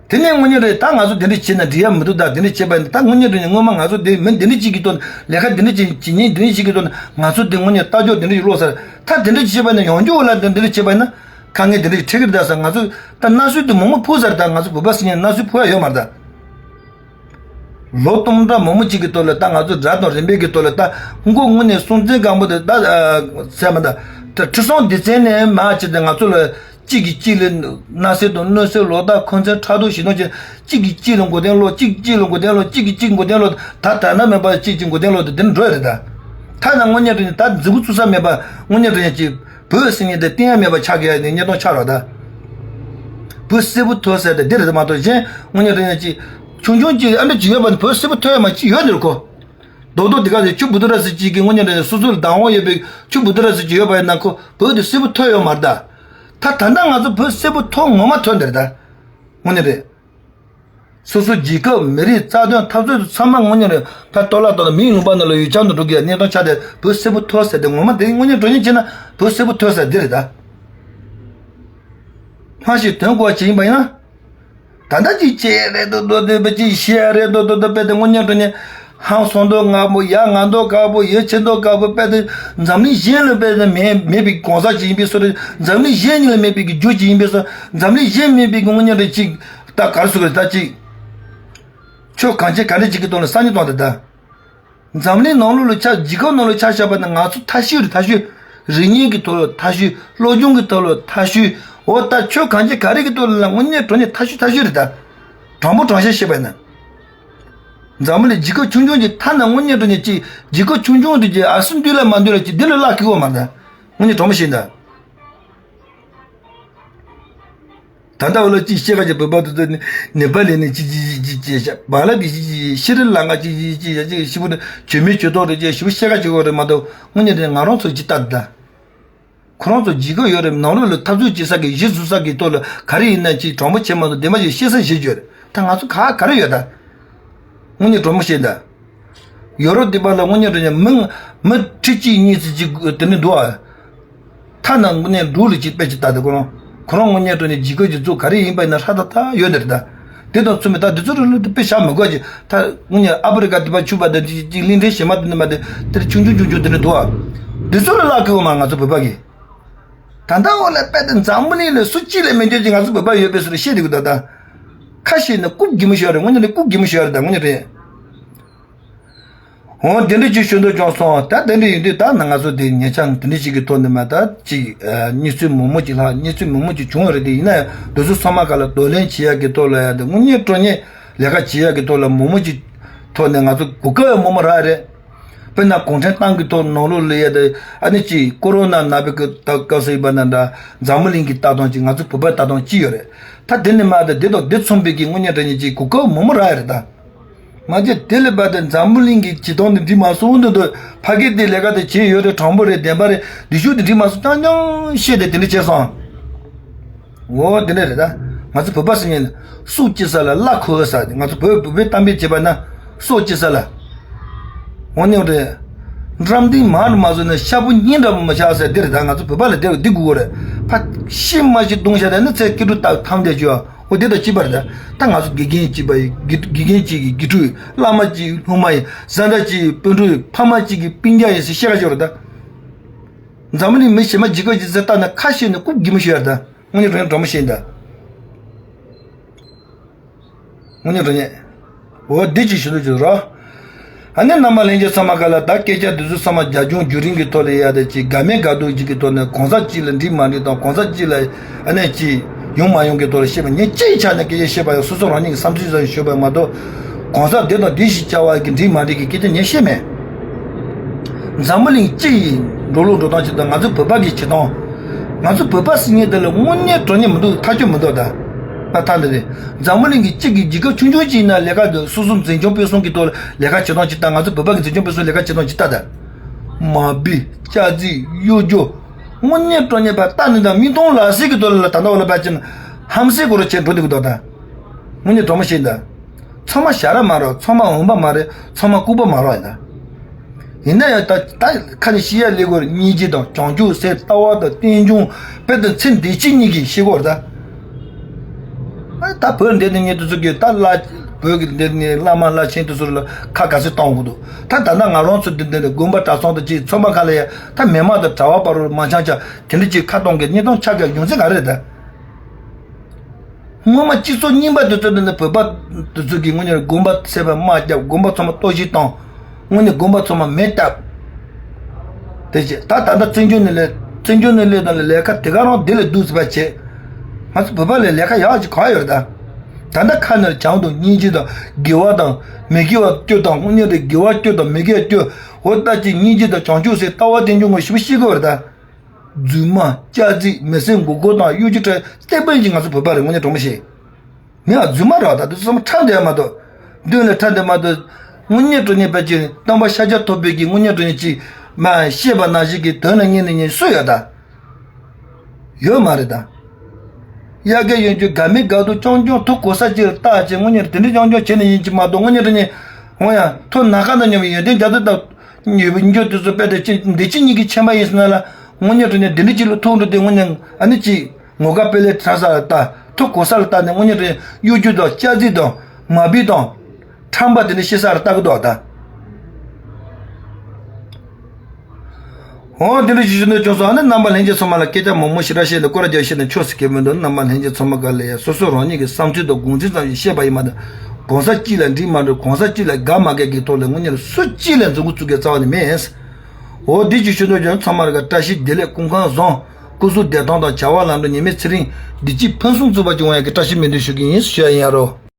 དེ་ནས་དངོས་གནས་རེད། ད་ང་ཚོ་དེ་འདྲ་བྱེད་ན་འགྲིག་ཡ་མི་འདུག་ད་དེ་འདྲ་བྱེད་པ་ཡིན་ད་དངོས་གནས་དྲང་གནས་སྔོན་མ་ང་ཚོ་དེ་མི་འདི་འདྲ་ཅིག་གི་ཐོག་ནས་ལས་ཀ་འདི་འདྲ་ཅིག་བྱེད་ཉེན་འདི་འདྲ་ཅིག་གི་ཐོག་ནས་ང་ཚོ་དེ་དངོས་གནས་ལྟ་ཕྱོགས་འདི་འདྲ་ཅིག་ལོག་ཟེར། ད་དེ་འདྲ་ཅིག་བྱེད་པ་ཡིན་ན་ཡང་འགྱོ་ལ་དེ་འདྲ་ཅིག་བྱེད་པ་ཡིན་ན་དཀའ་ངལ་དེ་འདྲ་ཅིག་འཕྲད་ཀྱི་རེད་ད་ཟེར། ང་ཚོ་ད་མནའ་ཟུལ་དེ་མང་མང་ཕུལ་ཟེར། ད་ང་ཚོ་བོད་པ་ཟེར་ཉིན་མནའ་ཟུལ་ཕུལ་ཡ་ཡོད་མ་རེད་ད། ལོ་སྟོང་ཕྲག་མང་པོ་ཅིག་གི་ཐོག་ལ་ད་ང་ཚོ་དགྲ་དང་རིམ་པའི་གི་ཐོག་ལ་ད་མགོ་དངོས་གནས་སྲོང་བཙན་སྒམ་པོ་དེ་ད་ཟེར་མ་ད་ད་ཁྲི་སྲོང་ལྡེ་བཙན་ནས་མར་བྱས་ཏེ་ང་ཚོ་ལ་གཅིག་གིས་གཅིག་ལ་མནའ་ཟུལ་དང་གནོད་འཚེ་ལོག་ལྟ་འཁོན་འཛིན་ཕྲག་དོག་ཞེ་སྡང་བྱས། གཅིག་གིས་གཅིག་ལ་མགོ་རྟིང་སློག་གཅིག་གིས་གཅིག་ལ་མགོ་རྟིང་སློག་གཅིག་གིས་གཅིག་མགོ་རྟིང་སློག་ད་ད་ན་མེད་པར་གཅིག་གཅིག་མགོ་རྟིང་སློག་དེ་འདྲ་འགྲོ་ཡ་རེད་ད། ཐ་ན་དངོས་གནས་དྲང་གནས་ད་མཛུབ་གུ་བཙུགས་ས་མེད་པ་དངོས་གནས་དྲང་གནས་ཀྱི་བོད་ཟེར་མཁན་དེ་བསྟན་ཡ་མེད་པ་ཆགས་ཀྱི་ཡ་ནི་གནས་སྟངས་ཆགས་རོགས་ད། བོད་སིལ་བུ་ཐོར་ཟེར་དེ་འདི་རེད་མ་གཏོགས་གཞན་དངོས་གནས་དྲང་གནས་ཀྱི་ཆུང་ཆུང་གཅིག་ཨ་འདྲ་ཅིག་ཡོད་པ་ནི་བོད་སིལ་བུ་ཐོར་ཡ་མ་གཅིག་ཡོད་འདིར་གོ། རྡོག་རྡོག་འདི་ག་ཚོད་ཆུ་བུ་ཏུ་ར་ཟེར་གཅིག་གི་དངོས་གནས་དྲང་གནས་སོ་སོ་ལ་བདག་དབང་ཡོད་པའི་ཆུ་བུ་ཏུ་ར་ཟེར་གཅིག་ཡོད་པ་ཡིན་ན་ཁོ་བོད་དུ་སིལ་བུ་ཐོར་ཡོད་མ་རེད་ད། ད་ད་ལྟ་ང་ཚོ་བོད་སིལ་བུ་ཐོར་ངོ་མ་ཐོར་འདིར་ད། དངོས་གནས་རེད། སོ་སོ་རྒྱལ་ཁབ་མི་རིགས་རྩ་དོན་འཐབ་རྩོད་དུ་ཚང་མ་དངོས་གནས་རེད། ད་སྟོད་ལ་དང་མིའི་ལུང་པ་ནང་ལ་ཡུལ་ཆང་དུ་འགྲོ་གི་གནས་སྟངས་ཆགས་ཏེ་བོད་སིལ་བུ་ཐོར་ཟེར་དེ་ངོ་མ་དེ་དངོས་གནས་དྲང་གནས་བྱས་ན་བོད་སིལ་བུ་ཐོར་ཟེར་འདི་རེད་ད། སྔ་ཕྱི་དོན་གོ་བ་བྱེད་ཡིན་པ་ཡིན་ན། ད་ལྟ་ཅིག་བྱེད་རེད་འདུག་འདུག་འདུག་པ་ཅིག་བཤད་རེད་འདུག་འདུག་འདུག་པ་དེ་དངོས་གནས་དྲང་གནས་ཧང་སང་མདོག་ངན་པོ་ཡ་ང་མདོག་དཀར་པོ་ཡ་ཆེ་མདོག་དཀར་པོ་པ་དེ་འཛམ་གླིང་གཞན་ལ་པ་དེ་མེད་མེད་པའི་གང་ཟག་ཅིག་ཡིན་པའི་བཟོ་རེད། འཛམ་གླིང་གཞན་གཉིས་ལ་མེད་པའི་གི་རྒྱུ་ཅིག་ཡིན་པའི་བཟོ། འཛམ་གླིང་གཞན་མེད་པའི་གི་དངོས་གནས་དྲང་གནས་ཅིག་ད་ག་རེ་ཟེར་དགོས་རེད་ད་ཅིག་ཆོས་གང་ཆེ་ག་འདྲ་ཅིག་གི་ཐོག་ནས་སང་ཉིན་གཏོང་དེ་ད། འཛམ་གླིང་ནང་ལོགས་ལ་ཆ་རྒྱལ་ཁབ་ནང་ལ་ཆ་བཞག་པ་ན་ང་ཚོ་ཐ་ཤོས་རེད་ཐ་ཤོས། རིག་གནས་ཀྱི་ཐོག་ལ་ཐ་ཤོས། སློབ་སྦྱོང་གི་ཐོག་ལ་ཐ་ཤོས། འོ་ད་ཆོས་གང་ཅི་ག་རེ་གི་ཐོག་ལ་དངོས་གནས་དྲང་གནས་ཐ་ཤོས་ཐ་ཤོས་རེད་ད། དྲང་པོ་དྲང་བཞག་བཤད་པ་ན། འཛམ་བུ་གླིང་རྒྱལ་ཁབ་ཆུང་ཆུང་གི་ཐ་ན་དངོས་གནས་དྲང་གནས་ཅིག་རྒྱལ་ཁབ་ཆུང་ཆུང་དེ་ཅིག་ཨ་སུ་འདུས་ལ་མ་འདུས་ལ་ཅིག་འདི་ལ་བརླག་གི་ཡོད་མ་རེད་ད། དངོས་གནས་དྲང་པོ་བཤད་ད། ད་ལྟ་བ་ལ་ཅིག་ཤེས་ཁ་ཅིག་བོད་པ་དེ་ཚོ་ནི་ནེ་པ་ལི་ནི་ཅིག་ཅིག་ཅིག་ཅིག་བྱས་བ་ལ་བི་ཅིག་ཅིག་ཤི་རི་ལང་ཀ་ཅིག་ཅིག་ཅིག་ཡ་ཅིག་ཞི་བོ་ནི་བྱོས་མི་བྱོས་ཐོག་རེ་ཅིག་ཞི་བོ་ཤེས་ཁ་ཅིག་འོ་རེ་མ་གཏོགས་དངོས་གནས་དེ་ང་རང་ཚོ་ཅིག་ལྟ་ད། ཁོ་རང་ཚོ་རྒྱལ་ཁབ་ཡོད་རེད་ནང་ལོགས་ལ་འཐབ་རྩོད་བྱེད་ས་གི་གཞི་བཟོ་ས་གི་ཐོག་ལ་ག་རེ་ཡིན་ན་ཅིག་དྲང་པོ་བྱེད་མ་གཏོགས་བདེན་པ་ཅིག་ཤེས་ས་ཞིག་བརྗོད་རེད་ད་ང་ཚོ་ག་ག་རེ་ཡོད་ད། དངོས་གནས་དྲང་པོ་བཤད་ད། ཡོ་རོབ་འདི་པ་ལ་དངོས་གནས་དྲང་གནས་མི་མི་ཁྲི་གཅིག་གཉིས་ཙམ་ཅིག་དེ་ནས་འདུག་ཨ། ཐ་ན་དངོས་གནས་འབྲུག་ལ་ཅིག་དཔེ་ཅིག་ལྟ་དེ་ཁོ་རང་ཁོ་རང་དངོས་གནས་དྲང་གནས་རྒྱལ་ཁབ་ཀྱི་གཙོ་ག་རེ་ཡིན་པ་ཡིན་ན་ཧྲ་ཐག་ཐག་ཡོད་དེ་རེད་ད། དེ་དང་མཚུངས་པའི་ད་འདི་ཚོ་རུ་ལུ་དེ་དཔེ་བཞག་མི་དགོས་ཀྱི་ད་དངོས་གནས་ཨ་ཕི་རི་ཀ་འདི་པ་ཆུ་པ་དེ་ཅིག་ཅིག་གླིང་ཕྲན་གཞན་མ་དེ་འདི་མ་དེ་དེར་ཆུང་ཆུང་ཆུང་ཆུང་དེ་ནས་འདུག་ཨ། འདི་ཚོ་ལ་བརླག་གི་ཡོད་མ་ང་ཚོ་བོད་པ་གི། ད་ལྟ་འོ་ལ་དཔེ་དེ་འཛམ་བུ་གླིང་ལ་སུ་གཅིག་ལས་མི་འགྱུར་གྱི་ང་ཚོ་བོད་པ་ཡོད་པའི་སུ་ལ་བཤད་དེ་གི་ད་ད། ཁ་ཤས་ནི་རྐུབ་གི་མི་ཤོར་རེད་དངོས་གནས་ནི་རྐུབ་གི་མི་ཤོར་རེད་ད་དངོས་གནས་རེད། འོ་དེ་འདྲ་ཅིག་ཞུ་འདོད་བྱུང་སོང་། ད་དེ་འདྲ་ཡིན་དུས་ད་ནི་ང་ཚོ་དེ་ཉེ་ཆར་དེ་འདྲ་ཞིག་གི་ཐོག་ནས་མ་ད་ཅིག་གནས་ཚུལ་མང་མོ་ཅིག་ལྷག་གནས་ཚུལ་མང་མོ་ཅིག་བྱུང་བ་རེད། དེ་ཡིན་ན་ཡང་དེ་ཚོ་ཚང་མ་ག་ལ་གདོང་ལེན་བྱེད་ཡག་གི་ཐོག་ལ་ཡང་དེ་དངོས་གནས་དྲང་གནས་ལས་ཀ་བྱེད་ཡག་གི་ཐོག་ལ་མང་མོ་ཅིག་ཐོག་ནས་ང་ཚོ་གོ་སྐབས་མང་མོ་རག་རེད། དཔེར་ན་གུང་ཁྲན་ཏང་གི་ཐོག་ནང་ལོགས་ལ་ཡང་དེ་ཨ་ནི་ཅིག་ཀོ་རོ་ན་ན་བའི་གི་ད་སྐབས་སུ་ཡིན་པ་ན་འདྲ་འཛམ་བུ་གླིང་གི་ལྟ་སྟངས་ཅིག་ང་ཚོ་བོད་པའི་ལྟ་སྟངས་ཅིག་ཡོད་རེད། ད་དེ་ནས་མ་དེ་དེ་དང་དེ་མཚུངས་པའི་གི་དངོས་གནས་དྲང་གནས་ཅིག་གོ་སྐབས་མང་མོ་རག་ཡོད་རེད་ད། མ་གཞི་དེ་ལས་པ་དེ་འཛམ་བུ་གླིང་གི་བྱེད་སྟངས་དེ་འགྲིག་མ་སོང་དུས་དུ་ཕ་གི་དེ་ལས་ཀ་དེ་བྱས་ཡོད་རེད། དྲང་པོ་རེད། བདེན་པ་རེད། འདི་ཤུགས་དེ་འགྲིག་མ་སོང་རྐྱང་རྐྱང་བཤད་དེ་དེ་འདྲ་བྱས་སོང་། འོ་དེ་འདྲ་རེད་ད། ང་ཚོ་བོད་པ་ཟེར་མཁན་ལ་སྲོག་གཅོད་ས་ལ་བླ་འཁོར་ས་དེ་ང་ཚོ་བོད་བོད་པའི་གཏམ་དཔེ་བྱས་པ་ན་སྲོག་གཅོད་ས་ལ། འོ་ནི་རེད། འགྲམ་སྟེང་མར་མ་བཟོས་ན་ཤ་བོ་སྙིང་འདྲ་པོ་མ་ཆགས་ཟེར་དེ་རེད་ད། ང་ཚོ་བོད་པ་ལ་དེ་འདི་དགོས་རེད། ཕ་ཤི་མ་ཤི་བརྡུང་བྱས་ད་ནི་ཚེ་སྐྱིད་སྡུག་ད་ཐམས་ཅད་བཅོས། འོ་དེ་དང་གཅིག་པ་རེད། ད་ང་ཚོ་དགེ་རྒན་གཅིག་པ་ཡི་དགེ་དགེ་རྒན་གཅིག་གི་དགེ་ཕྲུག་བླ་མ་གཅིག་སློབ་མ་ཡི་བཟའ་ཟླ་གཅིག་སྤུན་གྲོགས་ཕ་མ་གཅིག་གི་སྤུན་ཀྱག་ཡིན་ཟེར་བཤད་ཁ་ཤོར་རེད་ད། འཛམ་བུ་གླིང་མི་གཞན་མ་ཇི་ག་ཇི་ཟེར་ལྟ་ན་ཁ་ཤས་ནི་རྐུབ་གི་མི་ཤོར་ད། དངོས་གནས་དྲང་གནས་དྲང་མོ་བཤད་ད། དངོས་གནས་དྲང་གནས། འོ་འདི་ཅིག་ཞུ་ལུགས་ཅིག་རོ། ཨ་ནི་རྣམ་པ་ལྷན་རྒྱས་ཚང་མ་ག་ལ་ད་སྐད་ཆ་འདི་ཚོ་ཚང་མ་རྒྱབ་ལྗོངས་བརྒྱུད་རིམ་གྱི་ཐོག་ལ་ཡ་དེ་ཅིག་དགའ་མེད་དགའ་སྡུག་ཅིག་གི་ཐོག་ནས་གང་ཟག་གཅིག་ལ་འགྲིག་མ་འགྲིག་དང་གང་ཟག་གཅིག་ལ་ཨ་ནི་ཅིག་ཡོང་མ་ཡོང་གི་ཐོག་ལ་བཤད་པ་ཉིད་སྤྱིའི་ཆ་ནས་སྐད་ཆ་བཤད་པ་ཡང་སོ་སོ་རང་ཉིད་ཀྱི་བསམ་ཚུལ་ཙམ་ཞུས་པ་མ་གཏོགས་གང་ཟག་འདི་དང་འདི་ཞིག་བྱ་བ་གི་འགྲིག་མ་འགྲིག་གི་སྐད་ཆ་ཉིད་བཤད་མེད། འཛམ་བུ་གླིང་སྤྱི་ཡི་འགྲོ་ལུགས་འགྲོ་སྟངས་ཅིག་དང་ང་ཚོ་བོད་པ་གི་བྱེད་སྟངས། ང་ཚོ་བོད་པ་ཟེར་མཁན་དེ་ལ་དངོས་གནས་དྲང་གནས་མི་འདུག་ཐག་ཆོད་མི་འདུག་ད། ད་ཐག་འདི་རེད། འཛམ་བུ་གླིང་གི་སྤྱི་གི་རྒྱལ་ཁབ་ཆུང་ཆུང་ཅིག་ཡིན་ན་ལས་ཀ་འདི་སོ་སོ་འཛིན་སྐྱོང་སྤེལ་གསུམ་གི་ཐོག་ལ་ལས་ཀ་བྱེད་སྟངས་ཅིག་ལྟ། ང་ཚོ་བོད་པ་གི་འཛིན་སྐྱོང་སྤེལ་གསུམ་ལས་ཀ་བྱེད་སྟངས་ཅིག་ལྟ་ད། མ་བི་ཅ་ཛི་གཡོ་སྒྱུ། དངོས་གནས་དྲང་གནས་པ་ལྟ་ནི་དང་མིག་མཐོང་ལག་ཟིན་གི་ཐོག་ལ་ད་ལྟ་བ་ལ་པ་ཅིན་ཧམ་སེ་གོ་རོ་ཆེན་འགྲོ་འདུག་གི་འདུག་ད། དངོས་གནས་དྲང་མོ་བཤད་ད། ཚང་མ་ཞ་ར་མ་རོ། ཚང་མ་འོན་པ་མ་རེད། ཚང་མ་ལྐུགས་པ་མ་རོ་ཡིན་ད། ཡིན་ན་ཡང་ད་ད་ཁ་ནས་ཤི་ཡ་ལས་གོ་སྙིང་རྗེ་དང་བྱང་ཆུབ་སེམས་ལྟ་བ་དང་རྟེན་འབྱུང་དཔེ་དང་ཚེ་འདི་ཕྱི་གཉིས་ཀྱི་ཤི་གོ་ར་ད། ད་བོད་འདི་ནས་ཉེ་དུ་ཚུགས་ཀྱི་ད་བླ་བོད་ཀྱི་འདི་ནས་བླ་མ་བླ་ཆེན་དུ་ཚུར་ལ་ཁ་ག་ཚོད་གཏོང་དགོས་འདུག་ད་ད་ལྟ་ང་རང་ཚོ་འདི་འདི་ནས་དགོན་པ་གྲྭ་ཚང་དུ་ཅིག་ཚོགས་པ་ཁ་ལ་ཡ་ད་མི་མང་དང་གྲྭ་བ་བར་རུ་མ་འཆམ་ཆ་དེ་འདྲ་ཅིག་ཁ་གཏོང་གི་གཉིས་སྟོང་ཆ་ག་ཡོང་ཚེ་ག་རེད་ད། སྔོན་མ་སྤྱི་ཚོགས་རྙིང་པ་དེ་ཚོ་ནི་བོད་པ་དེ་ཚོ་གིས་དངོས་གནས་དགོན་པ་ཚད་པ་དམག་བརྒྱབ། དགོན་པ་ཚང་མ་གཏོར་བཤིག་བཏང་། དངོས་གནས་དགོན་པ་ཚང་མ་མེ་བཏབ། དེ་རྗེས་ད་ད་ལྟ་བཙན་བྱོལ་ནས་ལས་བཙན་བྱོལ་ནས་ལས་དང་ལས་ཀ་དེ་ག་རང་དེ་ལས་སྡུག་ཙམ་པ་བྱེད། ང་ཚོ་བོད་པ་ལས་ལས་ཀ་ཡག་ཅིག་གང་ཡོད་རེད་ད། ད་ལྟ་ཁ་ནས་བྱམས་དང་སྙིང་རྗེ་དང་དགེ་བ་དང་མི་དགེ་བ་སྐྱོ་དང་དངོས་གནས་དེ་དགེ་བ་སྐྱོ་དང་མི་དགེ་བ་སྐྱོ། འོ་ད་ཅིག་སྙིང་རྗེ་དང་བྱང་ཆུབ་སེམས་ལྟ་བ་དེ་འཇོག་དགོས་ཞེ་པོ་ཤེས་དགོས་རེད་ད། རྫུན་མ། སྐྱག་རྫུན། མི་སེམས་མགོ་སྐོར་དང་གཡོ་སྒྱུ་ཁྲལ་སྟེ་པན་གྱི་ང་ཚོ་བོད་པ་རེད། དངོས་གནས་དྲང་མོ་བཤད། མི་ཡང་རྫུན་མ་རེད་བ། ད་དུང་སོང་ཁྲ་འདོད་མ་གཏོགས། མདུན་ལ་ཁྲ་འདོད་མ་གཏོགས། དངོས་གནས་དྲང་གནས་པ་ཅིག་སྟོན་པ་ཤཱཀྱ་ཐུབ་པའི་གི་དངོས་གནས་དྲང་གནས་ཅིག་མ་བཤད་པ་ནང་བཞིན་གྱི་དོན་ལ་གཉེར་ནས་ཉན་སུ་ཡོད་ད། ཡོད་མ་རེད་ད། དབྱར་དགའ་ཡོང་རྒྱུ་དགའ་མི་དགའ་སྡུག་རྐྱང་རྐྱང་ཐུག་གོ་ས་ཅིག་ལ་བལྟ་ཅིག་དངོས་གནས་དེ་འདྲ་རྐྱང་རྐྱང་བྱས་ནས་ཡིན་གྱི་མ་གཏོགས། དངོས་གནས་དྲང་གནས་འོ་ཡ་ཐུག་ན་ཁ་ན་ཉོ་བའི་ཡོན་ཏན་རྒྱ་མཚོ་དང་། ཉོས་པའི་འགྱུར་དེ་ཚོ་དཔེ་དེ་ཅི་འདི་ཕྱི་གཉིས་ཀྱི་ཁྱད་པར་ཡིན་ཟེར་ན་ལ། དངོས་གནས་དྲང་གནས་འདི་འདྲ་ཅིག་ལ་ཐུག་འགྲོ་དེ་དངོས་གནས་ཨ་ནི་ཅིག་ངོ་དགའ་དཔེ་ལས་དྲག་ས་ལ་ལྟ། ཐུག་གོ་ས་ལ་ལྟ་ནས་དངོས་གནས་དྲང་གནས་གཡོ་སྒྱུ་དང་སྐྱག་རྫུན་དང་མ་བུ་དང་ཁྲམ་པ་དེ་འདྲ་ཤི་ས་ལ་ལྟ་གི་འདུག་ད། འོ་དེ་འདྲ་ཞིག་ཞུ་འདོད་བྱུང་སོང་། ཨ་ནི་རྣམ་པ་ལྷན་རྒྱས་ཚང་མ་ལ་སྐད་ཆ་མང་མང་ཞེ་དྲག་བཤད་ནས་སྐོར་ར་རྒྱག་བཤད་ནས་ཆོག་ཟེར་གྱི་མི་འདུག་རྣམ་པ་ལྷན་རྒྱས་ཚང་མ་ག་ལ་ཡ་སོ་སོ་རང་ཉིད་ཀྱི་བསམ་ཚུལ་དང་དགོངས་ཚུལ་ཙམ་ཞིག་བཤད་པ་ཡིན་མ་གཏོགས། གོང་ས་གཅིག་ལ་འགྲིག་མ་འགྲིག་གོང་ས་གཅིག་ལ་དགའ་མ་དགའ་གི་ཐོག་ལ་དངོས་གནས་སུ་གཅིག་ལ་འཛིན་གུ་བཙུགས་གི་རྩ་བ་ནས་མེད། འོ་འདི་ཅིག་ཞུ་འདོད་བྱུང་། ཚང་མ་ལ་བཀྲ་ཤིས་བདེ་ལེགས། སྐུ་ཁམས་བཟང་། སྐུ་གཟུགས་བདེ་ཐང་དང་བྱ་བ་ལམ་འགྲོ་ཉི་མའི་ཚེ་རིང་། བདེ་སྐྱིད་ཕུན་སུམ་ཚོགས་པ་ཅིག་འོང་ཡག་གི་བཀྲ་ཤིས་སྨོན་འདུན་ཞུ་གི་ཡིན་ཞུ་ཡ་ཡིན་ཡ་རོ།